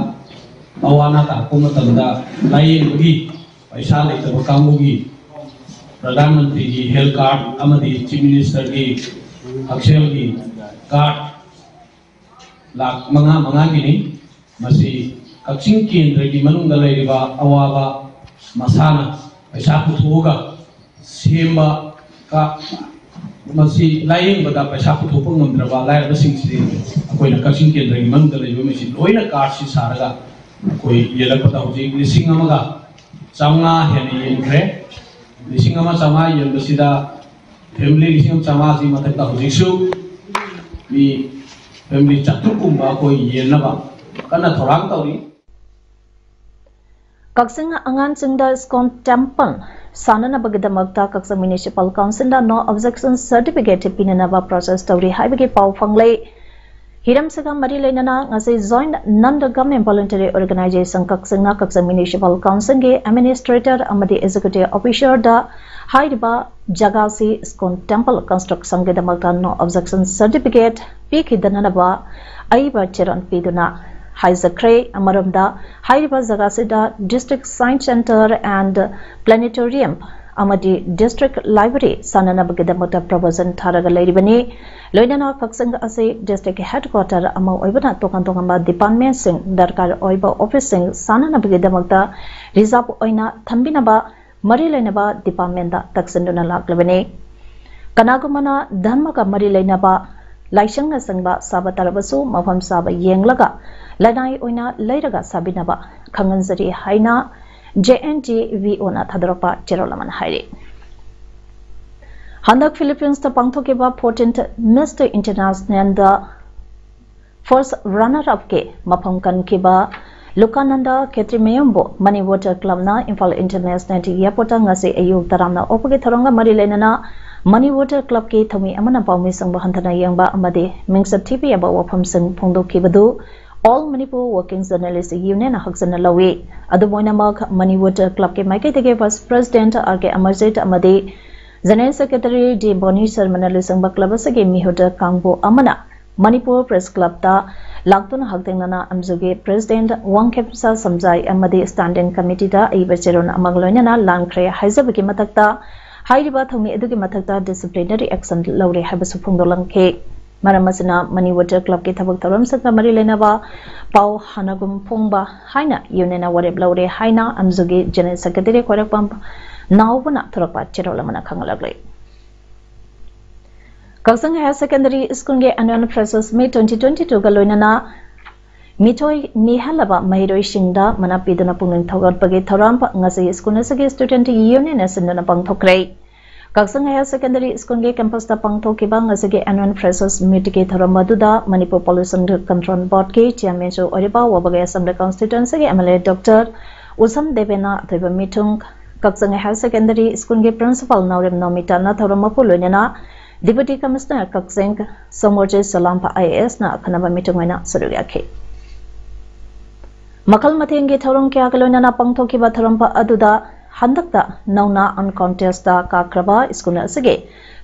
ꯑꯋꯥ ꯑꯅꯥ ꯇꯥꯔꯛꯄ ꯃꯇꯝꯗ ꯂꯥꯏꯌꯦꯡꯕꯒꯤ ꯄꯩꯁꯥ ꯂꯩꯇꯕ ꯀꯥꯡꯕꯨꯒꯤ ꯄ꯭ꯔꯙꯥꯟ ꯃꯟꯇ꯭ꯔꯤꯒꯤ ꯍꯦꯜꯊ ꯀꯥꯔꯗ ꯑꯃꯗꯤ ꯆꯤꯐ ꯃꯤꯅꯤꯁꯇꯔꯒꯤ ꯍꯛꯁꯦꯜꯒꯤ ꯀꯥꯔꯗ ꯂꯥꯈ ꯃꯉꯥ ꯃꯉꯥꯒꯤꯅꯤ꯫ ꯃꯁꯤ ꯀꯛꯆꯤꯡ ꯀꯦꯟꯗ꯭ꯔꯒꯤ ꯃꯅꯨꯡꯗ ꯂꯩꯔꯤꯕ ꯑꯋꯥꯕ ꯃꯁꯥꯅ ꯄꯩꯁꯥ ꯄꯨꯊꯣꯛꯑꯒ ꯁꯦꯝꯕ ꯀꯥ-, ꯃꯁꯤ ꯂꯥꯏꯌꯦꯡꯕꯗ ꯄꯩꯁꯥ ꯄꯨꯊꯣꯛꯄ ꯉꯝꯗ꯭ꯔꯕ ꯂꯥꯏꯔꯕꯁꯤꯡꯁꯤ ꯑꯩꯈꯣꯏꯅ ꯀꯛꯆꯤꯡ ꯀꯦꯟꯗ꯭ꯔꯒꯤ ꯃꯅꯨꯡꯗ ꯂꯩꯕ ꯃꯤꯁꯤ ꯂꯣꯏꯅ ꯀꯥꯔꯗꯁꯤ ꯁꯥꯔꯒ ꯑꯩꯈꯣꯏ ꯌꯦꯜꯂꯛꯄꯗ ꯍꯧꯖꯤꯛ ꯂꯤꯁꯤꯡ ꯑꯃꯒ ꯆꯥꯝꯃꯉꯥ ꯍꯦꯟꯅ ꯌꯦꯟꯈ꯭ꯔꯦ꯫ ꯂꯤꯁꯤꯡ ꯑꯃ ꯆꯥꯝꯃꯉꯥ ꯌꯦꯟꯕꯁꯤꯗ ꯐꯦꯃꯤꯂꯤ ꯂꯤꯁꯤꯡ ꯑꯃ ꯆꯥꯝꯃꯉꯥꯁꯤ ꯃꯊꯛꯇ ꯍꯧꯖꯤꯛꯁꯨ ꯃꯤ ꯐꯦꯃꯤꯂꯤ ꯆꯥꯇ꯭ꯔꯨꯛ ꯀꯨꯝꯕ ꯑꯩꯈꯣꯏ ꯌꯦꯟꯅꯕ ꯀꯟꯅ ꯊꯧꯔꯥꯡ ꯇꯧꯔꯤ꯫ ꯀꯛꯆꯤꯡ ꯑꯉꯥꯡꯁꯤꯡꯗ ꯁ꯭ꯀꯣꯟ ꯇꯦꯝꯄꯜ ꯁꯥꯟꯅꯅꯕꯒꯤꯗꯃꯛꯇ ꯀꯛꯆꯤꯡ ꯃ꯭ꯌꯨꯅꯤꯁꯤꯄꯥꯜ ꯀꯥꯎꯟꯁꯤꯜꯗ ꯅꯣ ꯑꯣꯕꯖꯦꯛꯁꯟ ꯁꯔꯇꯤꯐꯤꯀꯦꯠ ꯄꯤꯅꯅꯕ ꯄ꯭ꯔꯣꯁꯦꯁ ꯇꯧꯔꯤ ꯍꯥꯏꯕꯒꯤ ꯄꯥꯎ ꯐꯪꯂꯦ꯫ ꯍꯤꯔꯝꯁꯤꯒ ꯃꯔꯤ ꯂꯩꯅꯅ ꯉꯁꯤ ꯖꯣꯏꯟꯠ ꯅꯟ ꯒꯚꯔꯟꯃꯦꯟꯠ ꯚꯣꯂꯨꯟꯇꯔꯤ ꯑꯣꯔꯒꯅꯥꯏꯖꯦꯁꯟ ꯀꯛꯆꯤꯡꯅ ꯀꯛꯆꯤꯡ ꯃ꯭ꯌꯨꯅꯤꯁꯤꯄꯥꯜ ꯀꯥꯎꯟꯁꯤꯜꯒꯤ ꯑꯦꯗꯃꯤꯅꯤꯁꯇ꯭ꯔꯦꯇꯔ ꯑꯃꯗꯤ ꯑꯦꯛꯖꯤꯀ꯭ꯌꯨꯇꯤꯚ ꯑꯣꯐꯤꯁꯔꯗ ꯍꯥꯏꯔꯤꯕ ꯖꯒꯥꯁꯤ ꯁ꯭ꯀꯣꯟ ꯇꯦꯝꯄꯜ ꯀꯟꯁꯇ꯭ꯔꯛꯁꯟꯒꯤꯗꯃꯛꯇ ꯅꯣ ꯑꯣꯕꯖꯦꯛꯁꯟ ꯁꯔꯇꯤꯐꯤꯀꯦꯠ ꯄꯤꯈꯤꯗꯅꯅꯕ ꯑꯏꯕ ꯆꯦꯔꯣꯜ ꯄꯤꯗꯨꯅ ꯍꯥꯏꯖꯈ꯭ꯔꯦ꯫ ꯑꯃꯔꯣꯝꯗ ꯍꯥꯏꯔꯤꯕ ꯖꯒꯥꯁꯤꯗ district science centre and planetarium ꯑꯃꯗꯤ district library ꯁꯥꯟꯅꯅꯕꯒꯤꯗꯃꯛꯇ proposal ꯊꯥꯔꯒ ꯂꯩꯔꯤꯕꯅꯤ꯫ ꯂꯣꯏꯅꯅ ꯀꯛꯆꯤꯡ ꯑꯁꯤ district headquarter ꯑꯃ ꯑꯣꯏꯕꯅ ꯇꯣꯉꯥꯟ ꯇꯣꯉꯥꯟꯕ departmentꯁꯤꯡ, ꯗꯔꯀꯥꯔ ꯑꯣꯏꯕ officeꯁꯤꯡ ꯁꯥꯟꯅꯅꯕꯒꯤꯗꯃꯛꯇ reserve ꯑꯣꯏꯅ ꯊꯝꯕꯤꯅꯕ ꯃꯔꯤ ꯂꯩꯅꯕ departmentꯇ ꯇꯛꯁꯤꯟꯗꯨꯅ ꯂꯥꯛꯂꯕꯅꯤ꯫ ꯀꯅꯥꯒꯨꯝꯕꯅ ꯙꯔꯃꯒ ꯃꯔꯤ ꯂꯩꯅꯕ ꯂꯥꯏꯁꯪꯅꯆꯤꯡꯕ ꯁꯥꯕ ꯇꯥꯔꯕꯁꯨ ꯃꯐꯝ ꯆꯥꯕ ꯌꯦꯡꯂꯒ ꯂꯅꯥꯏ ꯑꯣꯏꯅ ꯂꯩꯔꯒ ꯁꯥꯕꯤꯅꯕ ꯈꯪꯍꯟꯖꯔꯤ ꯍꯥꯏꯅ JNTVOꯅ ꯊꯥꯗꯣꯔꯛꯄ ꯆꯦꯔꯣꯜ ꯑꯃꯅ ꯍꯥꯏꯔꯤ꯫ ꯍꯟꯗꯛ Philippines ꯄꯥꯡꯊꯣꯛꯈꯤꯕ fourteenth Mister Internationalꯗ first runner upꯀꯤ ꯃꯐꯝ ꯀꯟꯈꯤꯕ ꯂꯨꯀꯥꯅꯟꯗ ꯈꯦꯇ꯭ꯔꯤꯃꯌꯨꯝꯕꯨ ꯃꯅꯤ ꯋꯥꯇꯔ ꯀ꯭ꯂꯕꯅ ꯏꯝꯐꯥꯜ ꯏꯟꯇꯔꯅꯦꯁꯅꯦꯜ ꯏꯌꯥꯔꯄꯣꯔꯠꯇ ꯉꯁꯤ ꯑꯌꯨꯛ ꯇꯔꯥꯝꯅ ꯑꯣꯛꯄꯒꯤ ꯊꯧꯔꯝꯒ ꯃꯔꯤ ꯂꯩꯅꯅ ꯃꯅꯤ ꯋꯥꯇꯔ ꯀ꯭ꯂꯕꯀꯤ ꯊꯧꯃꯤ ꯑꯃꯅ ꯄꯥꯎꯃꯤꯁꯤꯡꯕꯨ ꯍꯟꯊꯅ ꯌꯦꯡꯕ ꯑꯃꯗꯤ ꯃꯤꯡꯆꯠ ꯊꯤꯕ ꯌꯥꯕ ꯋꯥꯐꯝꯁꯤꯡ ꯐꯣꯡꯗꯣꯛꯈꯤꯕꯗꯨ All Manipur Working Journalist Unionꯅ ꯍꯛꯆꯟꯅ ꯂꯧꯏ꯫ ꯑꯗꯨꯝ ꯑꯣꯏꯅꯃꯛ ꯃꯅꯤ ꯋꯥꯇꯔ ꯀ꯭ꯂꯕꯀꯤ ꯃꯥꯏꯀꯩꯗꯒꯤ vice president R K Amarjit ꯑꯃꯗꯤ general secretary D Boni Sharmana ꯂꯨꯆꯤꯡꯕ ꯀ꯭ꯂꯕ ꯑꯁꯤꯒꯤ ꯃꯤꯍꯨꯠ ꯀꯥꯡꯕꯨ ꯑꯃꯅ ꯃꯅꯤꯄꯨꯔ ꯄ꯭ꯔꯦꯁ ꯀ꯭ꯂꯕꯇ ꯂꯥꯛꯇꯨꯅ ꯍꯛꯊꯦꯡꯅꯅ ꯑꯦꯝꯖꯨꯒꯤ ꯄ꯭ꯔꯦꯁꯤꯗꯦꯟꯠ ꯋꯥꯡꯈꯦꯝꯆꯥ ꯁꯝꯖꯥꯏ ꯑꯃꯗꯤ ꯁ꯭ꯇꯦꯟꯗꯤꯡ ꯀꯃꯤꯇꯤꯗ ꯑꯏꯕ ꯆꯦꯔꯣꯜ ꯑꯃꯒ ꯂꯣꯏꯅꯅ ꯂꯥꯟꯈ꯭ꯔꯦ ꯍꯥꯏꯖꯕꯒꯤ ꯃꯊꯛꯇ ꯍꯥꯏꯔꯤꯕ ꯊꯧꯃꯤ ꯑꯗꯨꯒꯤ ꯃꯊꯛꯇ disciplinary action ꯂꯧꯔꯦ ꯍꯥꯏꯕꯁꯨ ꯐꯣꯡꯗꯣꯛꯂꯝꯈꯤ꯫ ꯃꯔꯝ ꯑꯁꯤꯅ ꯃꯅꯤ ꯋꯥꯇꯔ ꯀ꯭ꯂꯕꯀꯤ ꯊꯕꯛ ꯊꯧꯔꯝꯁꯤꯡꯒ ꯃꯔꯤ ꯂꯩꯅꯕ ꯄꯥꯎ ꯍꯥꯟꯅꯒꯨꯝ ꯐꯣꯡꯕ ꯍꯥꯏꯅ ꯌꯨꯅꯤꯌꯟꯅ ꯋꯥꯔꯦꯞ ꯂꯧꯔꯦ ꯍꯥꯏꯅ ꯑꯦꯝꯖꯨꯒꯤ ꯖꯦꯅꯔꯦꯜ ꯁꯦꯀ꯭ꯔꯦꯇꯔꯤ ꯈ꯭ꯋꯥꯏꯔꯥꯛꯄꯝ ꯅꯥꯎꯕꯅ ꯊꯣꯔꯛꯄ ꯆꯦꯔꯣꯜ ꯑꯃꯅ ꯈꯪꯍꯜꯂꯛꯂꯤ꯫ ꯀꯛꯆꯤꯡ ꯍꯥꯌꯔ ꯁꯦꯀꯦꯟꯗꯔꯤ ꯁ꯭ꯀꯨꯜꯒꯤ annual freshers meet twenty twenty twoꯒ ꯂꯣꯏꯅꯅ ꯃꯤꯊꯣꯏ ꯃꯤꯍꯜꯂꯕ ꯃꯍꯩꯔꯣꯏꯁꯤꯡꯗ ꯃꯅꯥ ꯄꯤꯗꯨꯅ ꯄꯨꯛꯅꯤꯡ ꯊꯧꯒꯠꯄꯒꯤ ꯊꯧꯔꯝ ꯉꯁꯤ ꯁ꯭ꯀꯨꯜ ꯑꯁꯤꯒꯤ ꯁ꯭ꯇꯨꯗꯦꯟꯠ ꯌꯨꯅꯤꯌꯟꯅ ꯁꯤꯟꯗꯨꯅ ꯄꯥꯡꯊꯣꯛꯈ꯭ꯔꯦ꯫ ꯀꯛꯆꯤꯡ ꯍꯥꯌꯔ ꯁꯦꯀꯦꯟꯗꯔꯤ ꯁ꯭ꯀꯨꯜꯒꯤ ꯀꯦꯝꯄꯁꯇ ꯄꯥꯡꯊꯣꯛꯈꯤꯕ ꯉꯁꯤꯒꯤ annual freshers meetꯀꯤ ꯊꯧꯔꯝ ꯑꯗꯨꯗ ꯃꯅꯤꯄꯨꯔ ꯄꯣꯂꯨꯁꯟ ꯀꯟꯇ꯭ꯔꯣꯜ ꯕꯣꯔꯗꯀꯤ ꯆꯤꯌꯔꯃꯦꯟꯁꯨ ꯑꯣꯏꯔꯤꯕ ꯋꯥꯕꯒꯥꯏ ꯑꯦꯁꯦꯝꯕ꯭ꯂꯤ ꯀꯟꯁꯇꯤꯇ꯭ꯋꯦꯟꯁꯤꯒꯤ M L A doctor Usam ꯗꯦꯕꯦꯅ ꯑꯊꯣꯏꯕ ꯃꯤꯊꯨꯡ, ꯀꯛꯆꯤꯡ ꯍꯥꯌꯔ ꯁꯦꯀꯦꯟꯗꯔꯤ ꯁ꯭ꯀꯨꯜꯒꯤ ꯄ꯭ꯔꯤꯟꯁꯤꯄꯥꯜ ꯅꯥꯎꯔꯦꯝ ꯅꯣꯃꯤꯇꯥꯅ ꯊꯧꯔꯝ ꯃꯄꯨ ꯂꯣꯏꯅꯅ ꯗꯤꯄꯨꯇꯤ ꯀꯃꯤꯁꯅꯔ ꯀꯛꯆꯤꯡ ꯁꯣꯃꯣꯔꯖꯤꯠ ꯁꯂꯥꯝꯐ ꯑꯥꯏ ꯑꯦ ꯑꯦꯁꯅ ꯑꯈꯟꯅꯕ ꯃꯤꯊꯨꯡ ꯑꯣꯏꯅ ꯁꯔꯨꯛ ꯌꯥꯈꯤ꯫ ꯃꯈꯜ ꯃꯊꯦꯜꯒꯤ ꯊꯧꯔꯝ ꯀꯌꯥꯒ ꯂꯣꯏꯅꯅ ꯄꯥꯡꯊꯣꯛꯈꯤꯕ ꯊꯧꯔꯝ ꯑꯗꯨꯗ ꯍꯟꯗꯛꯇ ꯅꯧꯅ uncontestꯇ ꯀꯥꯈ꯭ꯔꯕ ꯁ꯭ꯀꯨꯜ ꯑꯁꯤꯒꯤ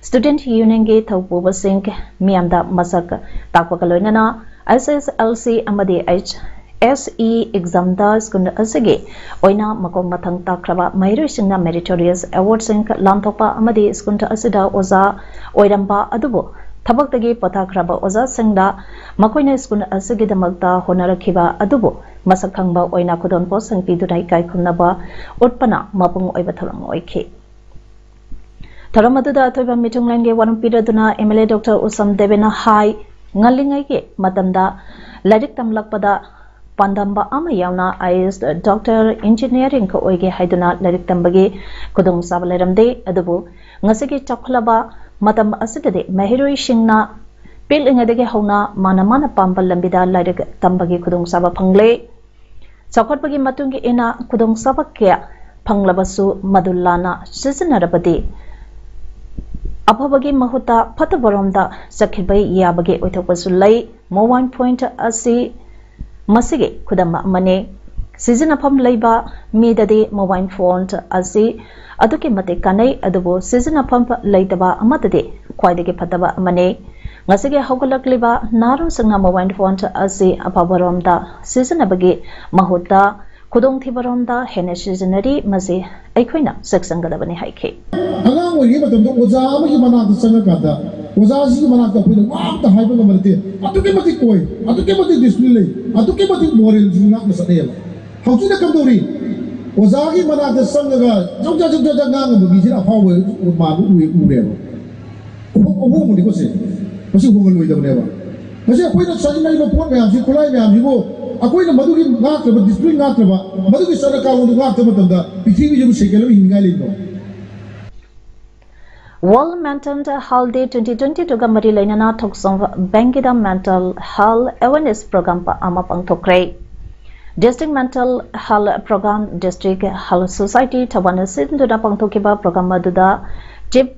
student unionꯒꯤ ꯊꯧꯄꯨꯕꯁꯤꯡ ꯃꯤꯌꯥꯝꯗ ꯃꯁꯛ ꯇꯥꯛꯄꯒ ꯂꯣꯏꯅꯅ S S L C ꯑꯃꯗꯤ H S E examꯗ ꯁ꯭ꯀꯨꯜ ꯑꯁꯤꯒꯤ ꯑꯣꯏꯅ ꯃꯀꯣꯛ ꯃꯊꯪ ꯇꯥꯈ꯭ꯔꯕ ꯃꯍꯩꯔꯣꯏꯁꯤꯡꯅ meritorious awardꯁꯤꯡ ꯂꯥꯟꯊꯣꯛꯄ ꯑꯃꯗꯤ ꯁ꯭ꯀꯨꯜ ꯑꯁꯤꯗ ꯑꯣꯖꯥ ꯑꯣꯏꯔꯝꯕ ꯑꯗꯨꯕꯨ ꯊꯕꯛꯇꯒꯤ ꯄꯣꯊꯥꯈ꯭ꯔꯕ ꯑꯣꯖꯥꯁꯤꯡꯗ ꯃꯈꯣꯏꯅ ꯁ꯭ꯀꯨꯜ ꯑꯁꯤꯒꯤꯗꯃꯛꯇ ꯍꯣꯠꯅꯔꯛꯈꯤꯕ ꯑꯗꯨꯕꯨ ꯃꯁꯛ ꯈꯪꯕ ꯑꯣꯏꯅ ꯈꯨꯗꯣꯜꯄꯣꯠꯁꯤꯡ ꯄꯤꯗꯨꯅ ꯏꯀꯥꯏ ꯈꯨꯝꯅꯕ ꯎꯠꯄꯅ ꯃꯄꯨꯡ ꯑꯣꯏꯕ ꯊꯧꯔꯝ ꯑꯣꯏꯈꯤ꯫ ꯊꯧꯔꯝ ꯑꯗꯨꯗ ꯑꯊꯣꯏꯕ ꯃꯤꯊꯨꯡꯂꯦꯟꯒꯤ ꯋꯥꯔꯣꯜ ꯄꯤꯔꯗꯨꯅ M L A Doctor ꯎꯁꯝ ꯗꯦꯕꯦꯅ ꯍꯥꯏ, ꯉꯜꯂꯤꯉꯩꯒꯤ ꯃꯇꯝꯗ ꯂꯥꯏꯔꯤꯛ ꯇꯝꯂꯛꯄꯗ ꯄꯥꯟꯗꯝꯕ ꯑꯃ ꯌꯥꯎꯅ I A S, doctor, engineering ꯑꯣꯏꯒꯦ ꯍꯥꯏꯗꯨꯅ ꯂꯥꯏꯔꯤꯛ ꯇꯝꯕꯒꯤ ꯈꯨꯗꯣꯡꯆꯥꯕ ꯂꯩꯔꯝꯗꯦ꯫ ꯑꯗꯨꯕꯨ ꯉꯁꯤꯒꯤ ꯆꯥꯎꯈꯠꯂꯕ ꯃꯇꯝ ꯑꯁꯤꯗꯗꯤ ꯃꯍꯩꯔꯣꯏꯁꯤꯡꯅ ꯄꯤꯛꯂꯤꯉꯩꯗꯒꯤ ꯍꯧꯅ ꯃꯥꯅ ꯃꯥꯅ ꯄꯥꯝꯕ ꯂꯝꯕꯤꯗ ꯂꯥꯏꯔꯤꯛ ꯇꯝꯕꯒꯤ ꯈꯨꯗꯣꯡꯆꯥꯕ ꯐꯪꯂꯦ꯫ ꯆꯥꯎꯈꯠꯄꯒꯤ ꯃꯇꯨꯡ ꯏꯟꯅ ꯈꯨꯗꯣꯡꯆꯥꯕ ꯀꯌꯥ ꯐꯪꯂꯕꯁꯨ ꯃꯗꯨ ꯂꯥꯟꯅ ꯁꯤꯖꯤꯟꯅꯔꯕꯗꯤ ꯑꯐꯕꯒꯤ ꯃꯍꯨꯠꯇ ꯐꯠꯇꯕꯔꯣꯝꯗ ꯆꯠꯈꯤꯕ ꯌꯥꯕꯒꯤ ꯑꯣꯏꯊꯣꯛꯄꯁꯨ ꯂꯩ꯫ Mobile phone ꯑꯁꯤ ꯃꯁꯤꯒꯤ ꯈꯨꯗꯝ ꯑꯃꯅꯤ꯫ ꯁꯤꯖꯤꯟꯅꯐꯝ ꯂꯩꯕ ꯃꯤꯗꯗꯤ mobile phone ꯑꯁꯤ ꯑꯗꯨꯛꯀꯤ ꯃꯇꯤꯛ ꯀꯥꯟꯅꯩ, ꯑꯗꯨꯕꯨ ꯁꯤꯖꯤꯟꯅꯐꯝ ꯂꯩꯇꯕ ꯑꯃꯗꯗꯤ ꯈ꯭ꯋꯥꯏꯗꯒꯤ ꯐꯠꯇꯕ ꯑꯃꯅꯤ꯫ ꯉꯁꯤꯒꯤ ꯍꯧꯒꯠꯂꯛꯂꯤꯕ ꯅꯍꯥꯔꯣꯜꯁꯤꯡꯅ mobile phone ꯑꯁꯤ ꯑꯐꯕꯔꯣꯝꯗ ꯁꯤꯖꯤꯟꯅꯕꯒꯤ ꯃꯍꯨꯠꯇ ꯈꯨꯗꯣꯡꯊꯤꯕꯔꯣꯝꯗ ꯍꯦꯟꯅ ꯁꯤꯖꯤꯟꯅꯔꯤ꯫ ꯃꯁꯤ ꯑꯩꯈꯣꯏꯅ ꯆꯦꯛꯁꯤꯟꯒꯗꯕꯅꯤ ꯍꯥꯏꯈꯤ꯫ ꯑꯉꯥꯡ ꯑꯣꯏꯔꯤꯉꯩ ꯃꯇꯝꯗ ꯑꯣꯖꯥ ꯑꯃꯒꯤ ꯃꯅꯥꯛꯇ ꯆꯪꯉꯀꯥꯟꯗ ꯑꯣꯖꯥꯁꯤꯒꯤ ꯃꯅꯥꯛꯇ ꯑꯩꯈꯣꯏꯅ ꯋꯥ ꯑꯝꯇ ꯍꯥꯏꯕ ꯉꯝꯕ ꯅꯠꯇꯦ꯫ ꯑꯗꯨꯛꯀꯤ ꯃꯇꯤꯛ ꯀꯣꯏ, ꯑꯗꯨꯛꯀꯤ ꯃꯇꯤꯛ discipline ꯂꯩ, ꯑꯗꯨꯛꯀꯤ ꯃꯇꯤꯛ moralꯁꯨ ꯉꯥꯛꯅ ꯆꯠꯅꯩꯌꯦꯕ꯫ ꯍꯧꯖꯤꯛꯅ ꯀꯝꯗꯧꯔꯤ? ꯑꯣꯖꯥꯒꯤ ꯃꯅꯥꯛꯇ ꯆꯪꯉꯒ ꯖꯧꯖꯥ ꯖꯧꯖꯥ ꯉꯥꯡꯉꯕ ꯃꯤꯁꯤꯅ ꯑꯐꯥꯎꯕ ꯃꯥꯟꯕ ꯎꯏ-, ꯎꯔꯦꯕ꯫ ꯑꯍꯣ-, ꯑꯍꯣꯡꯕꯅꯤꯀꯣ ꯁꯦ꯫ ꯃꯁꯤ ꯍꯣꯡꯍꯜꯂꯣꯏꯗꯕꯅꯦꯕ꯫ ꯃꯁꯤ ꯑꯩꯈꯣꯏꯅ ꯁꯤꯖꯤꯟꯅꯔꯤꯕ ꯄꯣꯠ ꯃꯌꯥꯝꯁꯤ, ꯈꯨꯠꯂꯥꯏ ꯃꯌꯥꯝꯁꯤꯕꯨ ꯑꯩꯈꯣꯏꯅ ꯃꯗꯨꯒꯤ ꯉꯥꯛꯇꯕ, discipline ꯉꯥꯛꯇꯕ, ꯃꯗꯨꯒꯤ ꯆꯠꯅ ꯀꯥꯡꯂꯣꯟꯗꯨ ꯉꯥꯛꯇꯕ ꯃꯇꯝꯗ ꯄ꯭ꯔꯤꯊꯤꯕꯤꯁꯤꯕꯨ ꯁꯦꯀꯦꯟ ꯑꯃ ꯍꯤꯡꯅꯤꯡꯉꯥꯏ ꯂꯩꯕ꯭ꯔꯣ? World Mental Health Day twenty twenty-two ꯒ ꯃꯔꯤ ꯂꯩꯅꯅ ꯊꯣꯛꯆꯣꯝ ꯕꯦꯡꯒꯤꯗ Mental Health Awareness Program ꯑꯃ ꯄꯥꯡꯊꯣꯛꯈ꯭ꯔꯦ꯫ District Mental Health Program, District Health Society ꯊꯧꯕꯥꯜꯅ ꯁꯤꯟꯗꯨꯅ ꯄꯥꯡꯊꯣꯛꯈꯤꯕ program ꯑꯗꯨꯗ Chief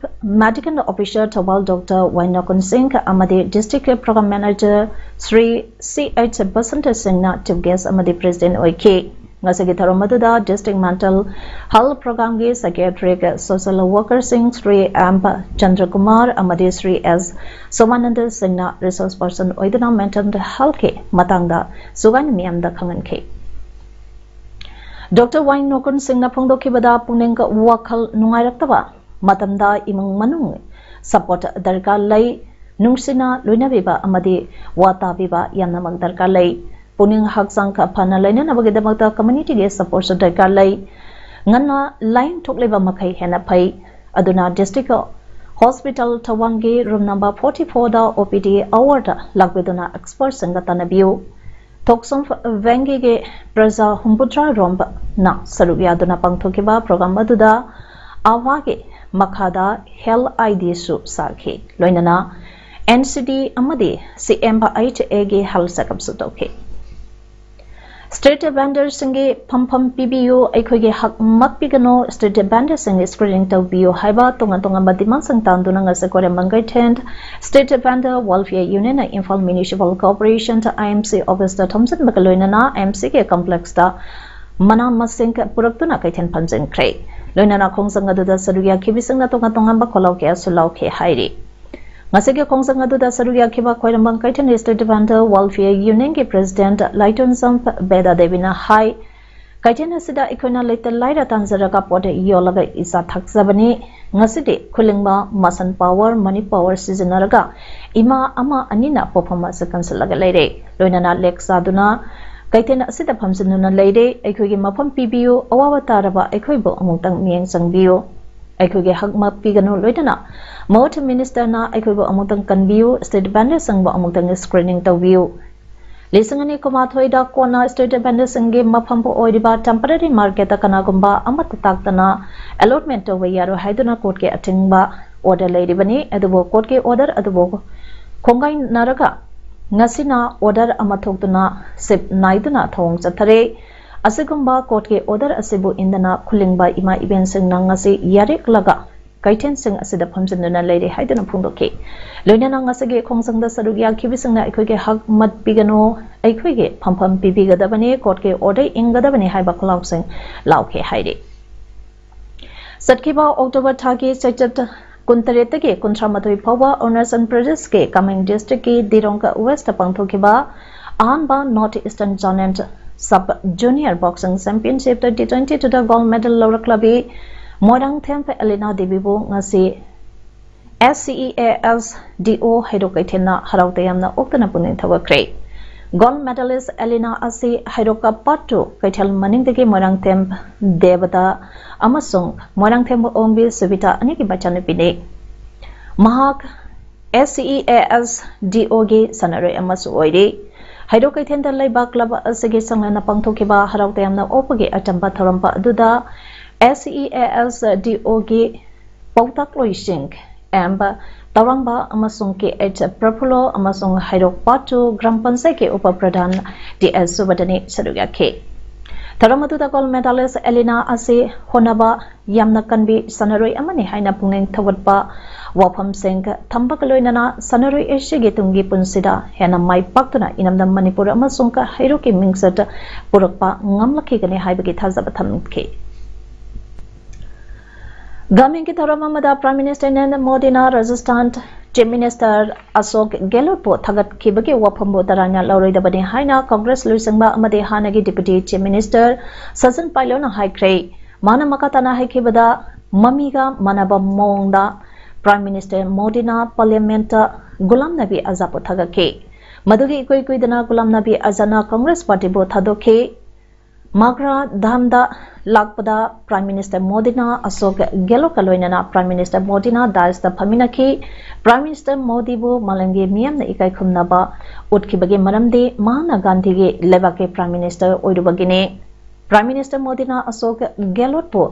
Medical Officer Thoubal Doctor ꯋꯥꯏ ꯅꯣꯀꯨꯟ ꯁꯤꯡ ꯑꯃꯗꯤ District Program Manager ꯁ꯭ꯔꯤ ꯁꯤ ꯑꯩꯆ ꯕꯁꯟꯇ ꯁꯤꯡꯅ Chief Guest ꯑꯃꯗꯤ President ꯑꯣꯏꯈꯤ꯫ ꯉꯁꯤꯒꯤ ꯊꯧꯔꯝ ꯑꯗꯨꯗ District Mental Health Program ꯒꯤ Psychiatric Social Worker ꯁꯤꯡ ꯁ꯭ꯔꯤ ꯑꯦꯝ ꯆꯟꯗ꯭ꯔꯀꯨꯃꯥꯔ ꯑꯃꯗꯤ ꯁ꯭ꯔꯤ ꯑꯦꯁ ꯁꯣꯃꯥꯅꯟꯗ ꯁꯤꯡꯅ Resource Person ꯑꯣꯏꯗꯨꯅ mental health ꯀꯤ ꯃꯇꯥꯡꯗ ꯁꯨꯒꯥꯏꯅ ꯃꯤꯌꯥꯝꯗ ꯈꯪꯍꯟꯈꯤ꯫ ꯗꯣꯛꯇꯔ ꯋꯥꯏ ꯅꯣꯀꯨꯟ ꯁꯤꯡꯅ ꯐꯣꯡꯗꯣꯛꯈꯤꯕꯗ, ꯄꯨꯛꯅꯤꯡ ꯋꯥꯈꯜ ꯅꯨꯡꯉꯥꯏꯔꯛꯇꯕ ꯃꯇꯝꯗ ꯏꯃꯨꯡ ꯃꯅꯨꯡ support ꯗꯔꯀꯥꯔ ꯂꯩ, ꯅꯨꯡꯁꯤꯅ ꯂꯣꯏꯅꯕꯤꯕ ꯑꯃꯗꯤ ꯋꯥ ꯇꯥꯕꯤꯕ ꯌꯥꯝꯅꯃꯛ ꯗꯔꯀꯥꯔ ꯂꯩ꯫ ꯄꯨꯛꯅꯤꯡ ꯍꯛꯆꯥꯡ ꯈ-, ꯐꯅ ꯂꯩꯅꯅꯕꯒꯤꯗꯃꯛꯇ community ꯒꯤ support ꯁꯨ ꯗꯔꯀꯥꯔ ꯂꯩ꯫ ꯉꯟꯅ line ꯊꯣꯛꯂꯤꯕ ꯃꯈꯩ ꯍꯦꯟꯅ ꯐꯩ꯫ ꯑꯗꯨꯅ District Hospital ꯊꯧꯕꯥꯜꯒꯤ room number forty four ꯗ O P D hour ꯗ ꯂꯥꯛꯄꯤꯗꯨꯅ expert ꯁꯤꯡꯒ ꯇꯥꯟꯅꯕꯤꯌꯨ꯫ ꯊꯣꯛꯆꯣꯝ ꯕꯦꯡꯒꯤꯒꯤ ꯄ꯭ꯔꯖꯥ ꯍꯨꯝꯐꯨꯇꯔꯥ ꯔꯣꯝꯕꯅ ꯁꯔꯨꯛ ꯌꯥꯗꯨꯅ ꯄꯥꯡꯊꯣꯛꯈꯤꯕ program ꯑꯗꯨꯗ ꯑꯥꯚꯥꯒꯤ ꯃꯈꯥꯗ Health I D ꯁꯨ ꯁꯥꯈꯤ꯫ ꯂꯣꯏꯅꯅ N C D ꯑꯃꯗꯤ C M H A ꯒꯤ health checkup ꯁꯨ ꯇꯧꯈꯤ꯫ Street vendor ꯁꯤꯡꯒꯤ ꯐꯝꯐꯝ ꯄꯤꯕꯤꯌꯨ, ꯑꯩꯈꯣꯏꯒꯤ ꯍꯛ ꯃꯛꯄꯤꯒꯅꯨ, street vendor ꯁꯤꯡꯒꯤ screening ꯇꯧꯕꯤꯌꯨ ꯍꯥꯏꯕ ꯇꯣꯉꯥꯟ ꯇꯣꯉꯥꯟꯕ demand ꯁꯤꯡ ꯇꯥꯟꯗꯨꯅ ꯉꯁꯤ ꯀꯣꯏꯔꯦꯝꯕꯝ ꯀꯩꯊꯦꯜ Street Vendor Welfare Union ꯅ Imphal Municipal Corporation I M C office ꯇ ꯊꯣꯝꯖꯤꯟꯕꯒ ꯂꯣꯏꯅꯅ I M C ꯒꯤ complex ꯇ ꯃꯅꯥ ꯃꯁꯤꯡ ꯄꯨꯔꯛꯇꯨꯅ ꯀꯩꯊꯦꯜ ꯐꯝꯖꯤꯟꯈ꯭ꯔꯦ꯫ ꯂꯣꯏꯅꯅ ꯈꯣꯡꯖꯪ ꯑꯗꯨꯗ ꯁꯔꯨꯛ ꯌꯥꯈꯤꯕꯁꯤꯡꯅ ꯇꯣꯉꯥꯟ ꯇꯣꯉꯥꯟꯕ ꯈꯣꯜꯂꯥꯎ ꯀꯌꯥꯁꯨ ꯂꯥꯎꯈꯤ ꯍꯥꯏꯔꯤ꯫ ꯉꯁꯤꯒꯤ ꯈꯣꯡꯖꯪ ꯑꯗꯨꯗ ꯁꯔꯨꯛ ꯌꯥꯈꯤꯕ ꯈ꯭ꯋꯥꯏꯔꯝꯕꯝ ꯀꯩꯊꯦꯜ Street Vendor Welfare Union ꯒꯤ President ꯂꯥꯏꯇꯣꯟꯖꯝ ꯕꯦꯗꯥ ꯗꯦꯕꯤꯅ ꯍꯥꯏ, ꯀꯩꯊꯦꯜ ꯑꯁꯤꯗ ꯑꯩꯈꯣꯏꯅ ꯂꯩꯇ ꯂꯥꯏꯔ ꯇꯥꯟꯖꯔꯒ ꯄꯣꯠ ꯌꯣꯜꯂꯒ ꯏꯆꯥ ꯊꯛꯆꯕꯅꯤ꯫ ꯉꯁꯤꯗꯤ ꯈꯨꯂꯤꯡꯕ ꯃꯁꯟ power, money power ꯁꯤꯖꯤꯟꯅꯔꯒ ꯏꯃꯥ ꯑꯃ ꯑꯅꯤꯅ ꯄꯣꯠꯐꯝ ꯑꯁꯤ ꯀꯟꯁꯤꯜꯂꯒ ꯂꯩꯔꯦ꯫ ꯂꯣꯏꯅꯅ ꯂꯦꯛ ꯆꯥꯗꯨꯅ ꯀꯩꯊꯦꯜ ꯑꯁꯤꯗ ꯐꯝꯖꯤꯟꯗꯨꯅ ꯂꯩꯔꯦ꯫ ꯑꯩꯈꯣꯏꯒꯤ ꯃꯐꯝ ꯄꯤꯕꯤꯌꯨ, ꯑꯋꯥꯕ ꯇꯥꯔꯕ ꯑꯩꯈꯣꯏꯕꯨ ꯑꯃꯨꯛꯇꯪ ꯃꯤꯠꯌꯦꯡ ꯆꯪꯕꯤꯌꯨ꯫ ꯑꯩꯈꯣꯏꯒꯤ ꯍꯛ ꯃꯛꯄꯤꯒꯅꯨ, ꯂꯣꯏꯅꯅ ꯃꯍꯨꯠ minister ꯅ ꯑꯩꯈꯣꯏꯕꯨ ꯑꯃꯨꯛꯇꯪ ꯀꯟꯕꯤꯌꯨ, street vendor ꯁꯤꯡꯕꯨ ꯑꯃꯨꯛꯇꯪ screening ꯇꯧꯕꯤꯌꯨ꯫ ꯂꯤꯁꯤꯡ ꯑꯅꯤ ꯀꯨꯟꯃꯥꯊꯣꯏꯗ ꯀꯣꯟꯅ street vendor ꯁꯤꯡꯒꯤ ꯃꯐꯝꯕꯨ ꯑꯣꯏꯔꯤꯕ temporary market ꯇ ꯀꯅꯥꯒꯨꯝꯕ ꯑꯃꯠꯇ ꯇꯥꯛꯇꯅ allotment ꯇꯧꯕ ꯌꯥꯔꯣꯏ ꯍꯥꯏꯗꯨꯅ court ꯀꯤ ꯑꯊꯤꯡꯕ order ꯂꯩꯔꯤꯕꯅꯤ꯫ ꯑꯗꯨꯕꯨ courtꯀꯤ order ꯑꯗꯨꯕꯨ ꯈꯣꯡꯒꯥꯏꯅꯔꯒ ꯉꯁꯤꯅ order ꯑꯃ ꯊꯣꯛꯇꯨꯅ ꯁꯤꯞ ꯅꯥꯏꯗꯨꯅ ꯊꯧꯑꯣꯡ ꯆꯠꯊꯔꯦ꯫ ꯑꯁꯤꯒꯨꯝꯕ courtꯀꯤ order ꯑꯁꯤꯕꯨ ꯏꯟꯗꯅ ꯈꯨꯂꯤꯡꯕ ꯏꯃꯥ ꯏꯕꯦꯟꯁꯤꯡꯅ ꯉꯁꯤ ꯌꯥꯔꯦꯛꯂꯒ ꯀꯩꯊꯦꯜꯁꯤꯡ ꯑꯁꯤꯗ ꯐꯝꯖꯤꯟꯗꯨꯅ ꯂꯩꯔꯦ ꯍꯥꯏꯗꯨꯅ ꯐꯣꯡꯗꯣꯛꯈꯤ꯫ ꯂꯣꯏꯅꯅ ꯉꯁꯤꯒꯤ ꯈꯣꯡꯖꯪꯗ ꯁꯔꯨꯛ ꯌꯥꯈꯤꯕꯁꯤꯡꯅ ꯑꯩꯈꯣꯏꯒꯤ ꯍꯛ ꯃꯠ ꯄꯤꯒꯅꯨ, ꯑꯩꯈꯣꯏꯒꯤ ꯐꯝꯐꯝ ꯄꯤꯕꯤꯒꯗꯕꯅꯤ, courtꯀꯤ order ꯏꯟꯒꯗꯕꯅꯤ ꯍꯥꯏꯕ ꯈꯨꯂꯥꯎꯁꯤꯡ ꯂꯥꯎꯈꯤ ꯍꯥꯏꯔꯤ꯫ ꯆꯠꯈꯤꯕ October ꯊꯥꯒꯤ ꯆꯩꯆꯠ ꯀꯨꯟꯇꯔꯦꯠꯇꯒꯤ ꯀꯨꯟꯊ꯭ꯔꯥꯃꯥꯊꯣꯏ ꯐꯥꯎꯕ ꯑꯔꯨꯅꯥꯆꯜ ꯄ꯭ꯔꯗꯦꯁꯀꯤ ꯀꯃꯦꯡ districtꯀꯤ ꯗꯤꯔꯣꯡꯒ Westꯇ ꯄꯥꯡꯊꯣꯛꯈꯤꯕ ꯑꯍꯥꯟꯕ North Eastern Zonal Sub Junior Boxing Championship twenty twenty twoꯗ gold medal ꯂꯧꯔꯛꯂꯕꯤ Moirangthem ꯑꯦꯂꯤꯅꯥ ꯗꯦꯕꯤꯕꯨ ꯉꯁꯤ SCEASDO ꯍꯩꯔꯣꯛ ꯀꯩꯊꯦꯜꯅ ꯍꯔꯥꯎ ꯇꯌꯥꯝꯅ ꯑꯣꯛꯇꯅ ꯄꯨꯛꯅꯤꯡ ꯊꯧꯒꯠꯈ꯭ꯔꯦ꯫ Gold medalist ꯑꯦꯂꯤꯅꯥ ꯑꯁꯤ ꯍꯩꯔꯣꯛꯀ Part two ꯀꯩꯊꯦꯜ ꯃꯅꯤꯡꯗꯒꯤ ꯃꯣꯏꯔꯥꯡꯊꯦꯝ ꯗꯦꯕꯗ ꯑꯃꯁꯨꯡ ꯃꯣꯏꯔꯥꯡꯊꯦꯝ ꯑꯣꯡꯕꯤ ꯁꯨꯕꯤꯇꯥ ꯑꯅꯤꯒꯤ ꯃꯆꯥꯅꯨꯄꯤꯅꯤ꯫ ꯃꯍꯥꯛ SCEASDOꯒꯤ ꯁꯥꯟꯅꯔꯣꯏ ꯑꯃꯁꯨ ꯑꯣꯏꯔꯤ꯫ ꯍꯩꯔꯣꯛ ꯀꯩꯊꯦꯜꯗ ꯂꯩꯕ club ꯑꯁꯤꯒꯤ ꯁꯪꯂꯦꯟꯅ ꯄꯥꯡꯊꯣꯛꯈꯤꯕ ꯍꯔꯥꯎ ꯇꯌꯥꯝꯅ ꯑꯣꯛꯄꯒꯤ ꯑꯆꯝꯕ ꯊꯧꯔꯝ ꯑꯗꯨꯗ SCEASDOꯒꯤ ꯄꯥꯎꯇꯥꯛꯂꯣꯏꯁꯤꯡ M ꯇꯧꯔꯥꯡꯕ ꯑꯃꯁꯨꯡ K H ꯄ꯭ꯔꯐꯨꯜꯂꯣ ꯑꯃꯁꯨꯡ ꯍꯩꯔꯣꯛ Part two ꯒ꯭ꯔꯥꯝ ꯄꯟꯆꯥꯌꯠꯀꯤ ꯎꯄ ꯄ꯭ꯔꯙꯥꯟ T S ꯁꯨꯕꯗꯅꯤ ꯁꯔꯨꯛ ꯌꯥꯈꯤ꯫ ꯊꯧꯔꯝ ꯑꯗꯨꯗ gold medalist ꯑꯦꯂꯤꯅꯥ ꯑꯁꯤ ꯍꯣꯠꯅꯕ ꯌꯥꯝꯅ ꯀꯟꯕꯤ ꯁꯥꯟꯅꯔꯣꯏ ꯑꯃꯅꯤ ꯍꯥꯏꯅ ꯄꯨꯛꯅꯤꯡ ꯊꯧꯒꯠꯄ ꯋꯥꯐꯝꯁꯤꯡ ꯊꯝꯕꯒ ꯂꯣꯏꯅꯅ ꯁꯥꯟꯅꯔꯣꯏ ꯑꯁꯤꯒꯤ ꯇꯨꯡꯒꯤ ꯄꯨꯟꯁꯤꯗ ꯍꯦꯟꯅ ꯃꯥꯏ ꯄꯥꯛꯇꯨꯅ ꯏꯔꯝꯗꯝ ꯃꯅꯤꯄꯨꯔ ꯑꯃꯁꯨꯡ ꯍꯩꯔꯣꯛꯀꯤ ꯃꯤꯡꯆꯠ ꯄꯨꯔꯛꯄ ꯉꯝꯂꯛꯈꯤꯒꯅꯤ ꯍꯥꯏꯕꯒꯤ ꯊꯥꯖꯕ ꯊꯝꯈꯤ꯫ ꯒꯥꯃꯤꯡꯒꯤ ꯊꯧꯔꯝ ꯑꯃꯗ Prime Minister ꯅꯔꯦꯟꯗ꯭ꯔ ꯃꯣꯗꯤꯅ ꯔꯥꯖꯁꯊꯥꯟ Chief Minister ꯑꯁꯣꯛ ꯒꯦꯍꯂꯣꯠꯄꯨ ꯊꯥꯒꯠꯈꯤꯕꯒꯤ ꯋꯥꯐꯝꯕꯨ ꯇꯔꯥꯏꯅ ꯂꯧꯔꯣꯏꯗꯕꯅꯤ ꯍꯥꯏꯅ ꯀꯪꯒ꯭ꯔꯦꯁ ꯂꯨꯆꯤꯡꯕ ꯑꯃꯗꯤ ꯍꯥꯟꯅꯒꯤ Deputy Chief Minister ꯁꯆꯤꯟ ꯄꯥꯏꯂꯣꯠꯅ ꯍꯥꯏꯈ꯭ꯔꯦ꯫ ꯃꯥꯅ ꯃꯈꯥ ꯇꯥꯅ ꯍꯥꯏꯈꯤꯕꯗ, ꯃꯃꯤꯒ ꯃꯥꯟꯅꯕ ꯃꯑꯣꯡꯗ Prime Minister ꯃꯣꯗꯤꯅ Parliamentꯇ ꯒꯨꯂꯥꯝ ꯅꯕꯤ ꯑꯖꯥꯗꯄꯨ ꯊꯥꯒꯠꯈꯤ꯫ ꯃꯗꯨꯒꯤ ꯏꯀꯨꯏ ꯀꯨꯏꯗꯅ ꯒꯨꯂꯥꯝ ꯅꯕꯤ ꯑꯖꯥꯗꯅ ꯀꯪꯒ꯭ꯔꯦꯁ ꯄꯥꯔꯇꯤꯕꯨ ꯊꯥꯗꯣꯛꯈꯤ꯫ ꯃꯥꯒ꯭ꯔꯥ ꯙꯥꯝꯗ ꯂꯥꯛꯄꯗ Prime Minister ꯃꯣꯗꯤꯅ ꯑꯁꯣꯛ ꯒꯦꯍꯂꯣꯠꯀ ꯂꯣꯏꯅꯅ Prime Minister ꯃꯣꯗꯤꯅ dais ꯐꯝꯃꯤꯟꯅꯈꯤ꯫ Prime Minister ꯃꯣꯗꯤꯕꯨ ꯃꯥꯂꯦꯝꯒꯤ ꯃꯤꯌꯥꯝꯅ ꯏꯀꯥꯏ ꯈꯨꯝꯅꯕ ꯎꯠꯈꯤꯕꯒꯤ ꯃꯔꯝꯗꯤ ꯃꯍꯥꯠꯃꯥ ꯒꯥꯟꯙꯤꯒꯤ ꯂꯩꯕꯥꯛꯀꯤ Prime Minister ꯑꯣꯏꯔꯨꯕꯒꯤꯅꯤ꯫ Prime Minister ꯃꯣꯗꯤꯅ ꯑꯁꯣꯛ ꯒꯦꯍꯂꯣꯠꯄꯨ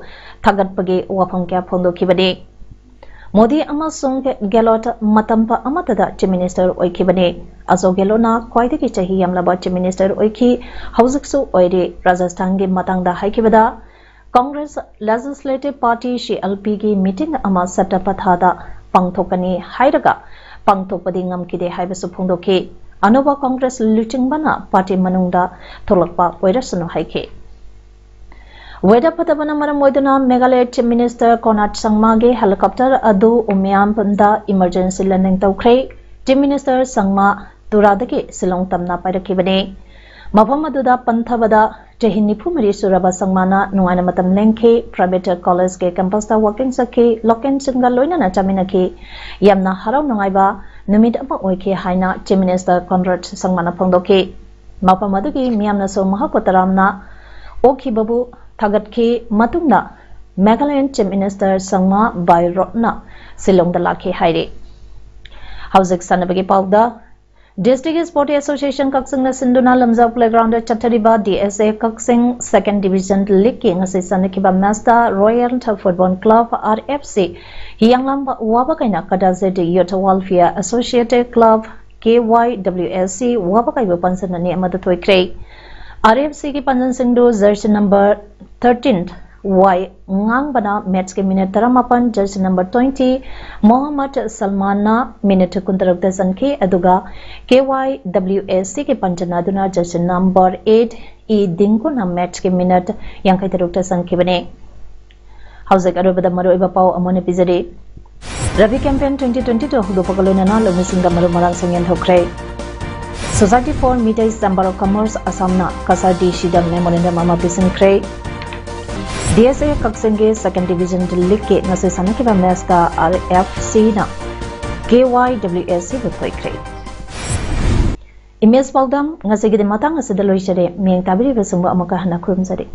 ꯊꯥꯒꯠꯄꯒꯤ ꯋꯥꯐꯝ ꯀꯌꯥ ꯐꯣꯡꯗꯣꯛꯈꯤꯕꯅꯤ꯫ ꯃꯣꯗꯤ ꯑꯃꯁꯨꯡ ꯒꯦꯂꯣꯠ ꯃꯇꯝ ꯑꯃꯠꯇꯗ Chief Minister ꯑꯣꯏꯈꯤꯕꯅꯤ꯫ ꯑꯁꯣꯛ ꯒꯦꯂꯣꯠꯅ ꯈ꯭ꯋꯥꯏꯗꯒꯤ ꯆꯍꯤ ꯌꯥꯝꯂꯕ Chief Minister ꯑꯣꯏꯈꯤ, ꯍꯧꯖꯤꯛꯁꯨ ꯑꯣꯏꯔꯤ꯫ ꯔꯥꯖꯁꯊꯥꯟꯒꯤ ꯃꯇꯥꯡꯗ ꯍꯥꯏꯈꯤꯕꯗ, Congress Legislative Party, C L P ꯒꯤ meeting ꯑꯃ ꯁꯇꯄꯊꯥꯗ ꯄꯥꯡꯊꯣꯛꯀꯅꯤ ꯍꯥꯏꯔꯒ ꯄꯥꯡꯊꯣꯛꯄꯗꯤ ꯉꯝꯈꯤꯗꯦ ꯍꯥꯏꯕꯁꯨ ꯐꯣꯡꯗꯣꯛꯈꯤ꯫ ꯑꯅꯧꯕ Congress ꯂꯨꯆꯤꯡꯕꯅ party ꯃꯅꯨꯡꯗ ꯊꯣꯛꯂꯛꯄ ꯑꯣꯏꯔꯁꯅꯨ ꯍꯥꯏꯈꯤ꯫ Weather ꯐꯠꯇꯕꯅ ꯃꯔꯝ ꯑꯣꯏꯗꯨꯅ Meghalaya Chief Minister Conrad ꯁꯪꯃꯥꯒꯤ helicopter ꯑꯗꯨ ꯎꯃꯤꯌꯝꯗ emergency landing ꯇꯧꯈ꯭ꯔꯦ꯫ Chief Minister ꯁꯪꯃꯥ ꯇꯨꯔꯥꯗꯒꯤ ꯁꯤꯂꯣꯡ ꯇꯝꯅ ꯄꯥꯏꯔꯛꯈꯤꯕꯅꯤ꯫ ꯃꯐꯝ ꯑꯗꯨꯗ ꯄꯟꯊꯕꯗ ꯆꯍꯤ ꯅꯤꯐꯨ ꯃꯔꯤ ꯁꯨꯔꯕ ꯁꯪꯃꯥꯅ ꯅꯨꯡꯉꯥꯏꯅ ꯃꯇꯝ ꯂꯦꯟꯈꯤ꯫ Private college ꯀꯤ campus ꯇ walking ꯆꯠꯈꯤ, ꯂꯣꯀꯦꯜꯁꯤꯡꯒ ꯂꯣꯏꯅꯅ ꯆꯥꯃꯤꯟꯅꯈꯤ꯫ ꯌꯥꯝꯅ ꯍꯔꯥꯎ ꯅꯨꯡꯉꯥꯏꯕ ꯅꯨꯃꯤꯠ ꯑꯃ ꯑꯣꯏꯈꯤ ꯍꯥꯏꯅ Chief Minister Conrad ꯁꯪꯃꯥꯅ ꯐꯣꯡꯗꯣꯛꯈꯤ꯫ ꯃꯐꯝ ꯑꯗꯨꯒꯤ ꯃꯤꯌꯥꯝꯅꯁꯨ ꯃꯍꯥꯛꯄꯨ ꯇꯔꯥꯝꯅ ꯑꯣꯛꯈꯤꯕꯕꯨ ꯊꯥꯒꯠꯈꯤ꯫ ꯃꯇꯨꯡꯗ Meghalaya Chief Minister ꯁꯪꯃꯥ by road ꯅ ꯁꯤꯂꯣꯡꯗ ꯂꯥꯛꯈꯤ ꯍꯥꯏꯔꯤ꯫ ꯍꯧꯖꯤꯛ ꯁꯥꯟꯅꯕꯒꯤ ꯄꯥꯎꯗ, District Sports Association ꯀꯛꯆꯤꯡꯅ ꯁꯤꯟꯗꯨꯅ ꯂꯝꯖꯥꯎ playground ꯗ ꯆꯠꯊꯔꯤꯕ D S A Kakching Second Division League ꯀꯤ ꯉꯁꯤ ꯁꯥꯟꯅꯈꯤꯕ match ꯇ Royal Football Club, R F C, ꯍꯤꯌꯥꯡꯂꯝ ꯋꯥꯕꯒꯩꯅ Kadazit Youth Welfare Associate Club, K Y W S C, ꯋꯥꯕꯒꯩꯕꯨ ꯄꯥꯟꯖꯟ ꯑꯅꯤ ꯑꯃꯗ ꯊꯣꯏꯈ꯭ꯔꯦ꯫ R F C ꯒꯤ ꯄꯥꯟꯖꯟꯁꯤꯡꯗꯨ jersey number thirteen, ꯋꯥꯏ ꯉꯥꯡꯕꯅ match ꯀꯤ minute ꯇꯔꯥꯃꯥꯄꯟ, jersey number twenty, Mohammad ꯁꯜꯃꯥꯟꯅ minute ꯀꯨꯟꯇꯔꯨꯛꯇ ꯆꯟꯈꯤ, ꯑꯗꯨꯒ K Y W S C ꯒꯤ ꯄꯥꯟꯖꯟ ꯑꯗꯨꯅ jersey number eight, E ꯗꯤꯡꯒꯨꯅ match ꯀꯤ minute ꯌꯥꯡꯈꯩ ꯇꯔꯨꯛꯇ ꯆꯟꯈꯤꯕꯅꯤ꯫ ꯍꯧꯖꯤꯛ ꯑꯔꯣꯏꯕꯗ ꯃꯔꯨꯑꯣꯏꯕ ꯄꯥꯎ ꯑꯃꯨꯛ ꯍꯟꯅ ꯄꯤꯖꯔꯤ꯫ Rabi campaign twenty twenty-two ꯍꯧꯗꯣꯛꯄꯒ ꯂꯣꯏꯅꯅ ꯂꯧꯃꯤꯁꯤꯡꯗ ꯃꯔꯨ ꯃꯔꯥꯡꯁꯤꯡ ꯌꯦꯟꯊꯣꯛꯈ꯭ꯔꯦ꯫ Society for Meitei Chamber of Commerce Assam ꯅ ꯀꯁꯥꯔ D C ꯗ memorandum ꯑꯃ ꯄꯤꯁꯤꯟꯈ꯭ꯔꯦ꯫ D S A ꯀꯛꯆꯤꯡꯒꯤ Second Division League ꯀꯤ ꯉꯁꯤ ꯁꯥꯟꯅꯈꯤꯕ match ꯇ R F C ꯅ K Y W S C ꯕꯨ ꯊꯣꯏꯈ꯭ꯔꯦ꯫ Image ꯄꯥꯎꯗꯝ ꯉꯁꯤꯒꯤꯗꯤ ꯃꯇꯥꯡ ꯑꯁꯤꯗ ꯂꯣꯏꯖꯔꯦ꯫ ꯃꯤꯠꯌꯦꯡ ꯇꯥꯕꯤꯔꯤꯕꯁꯤꯡꯕꯨ ꯑꯃꯨꯛꯀ ꯍꯟꯅ ꯈꯨꯔꯨꯝꯖꯔꯤ꯫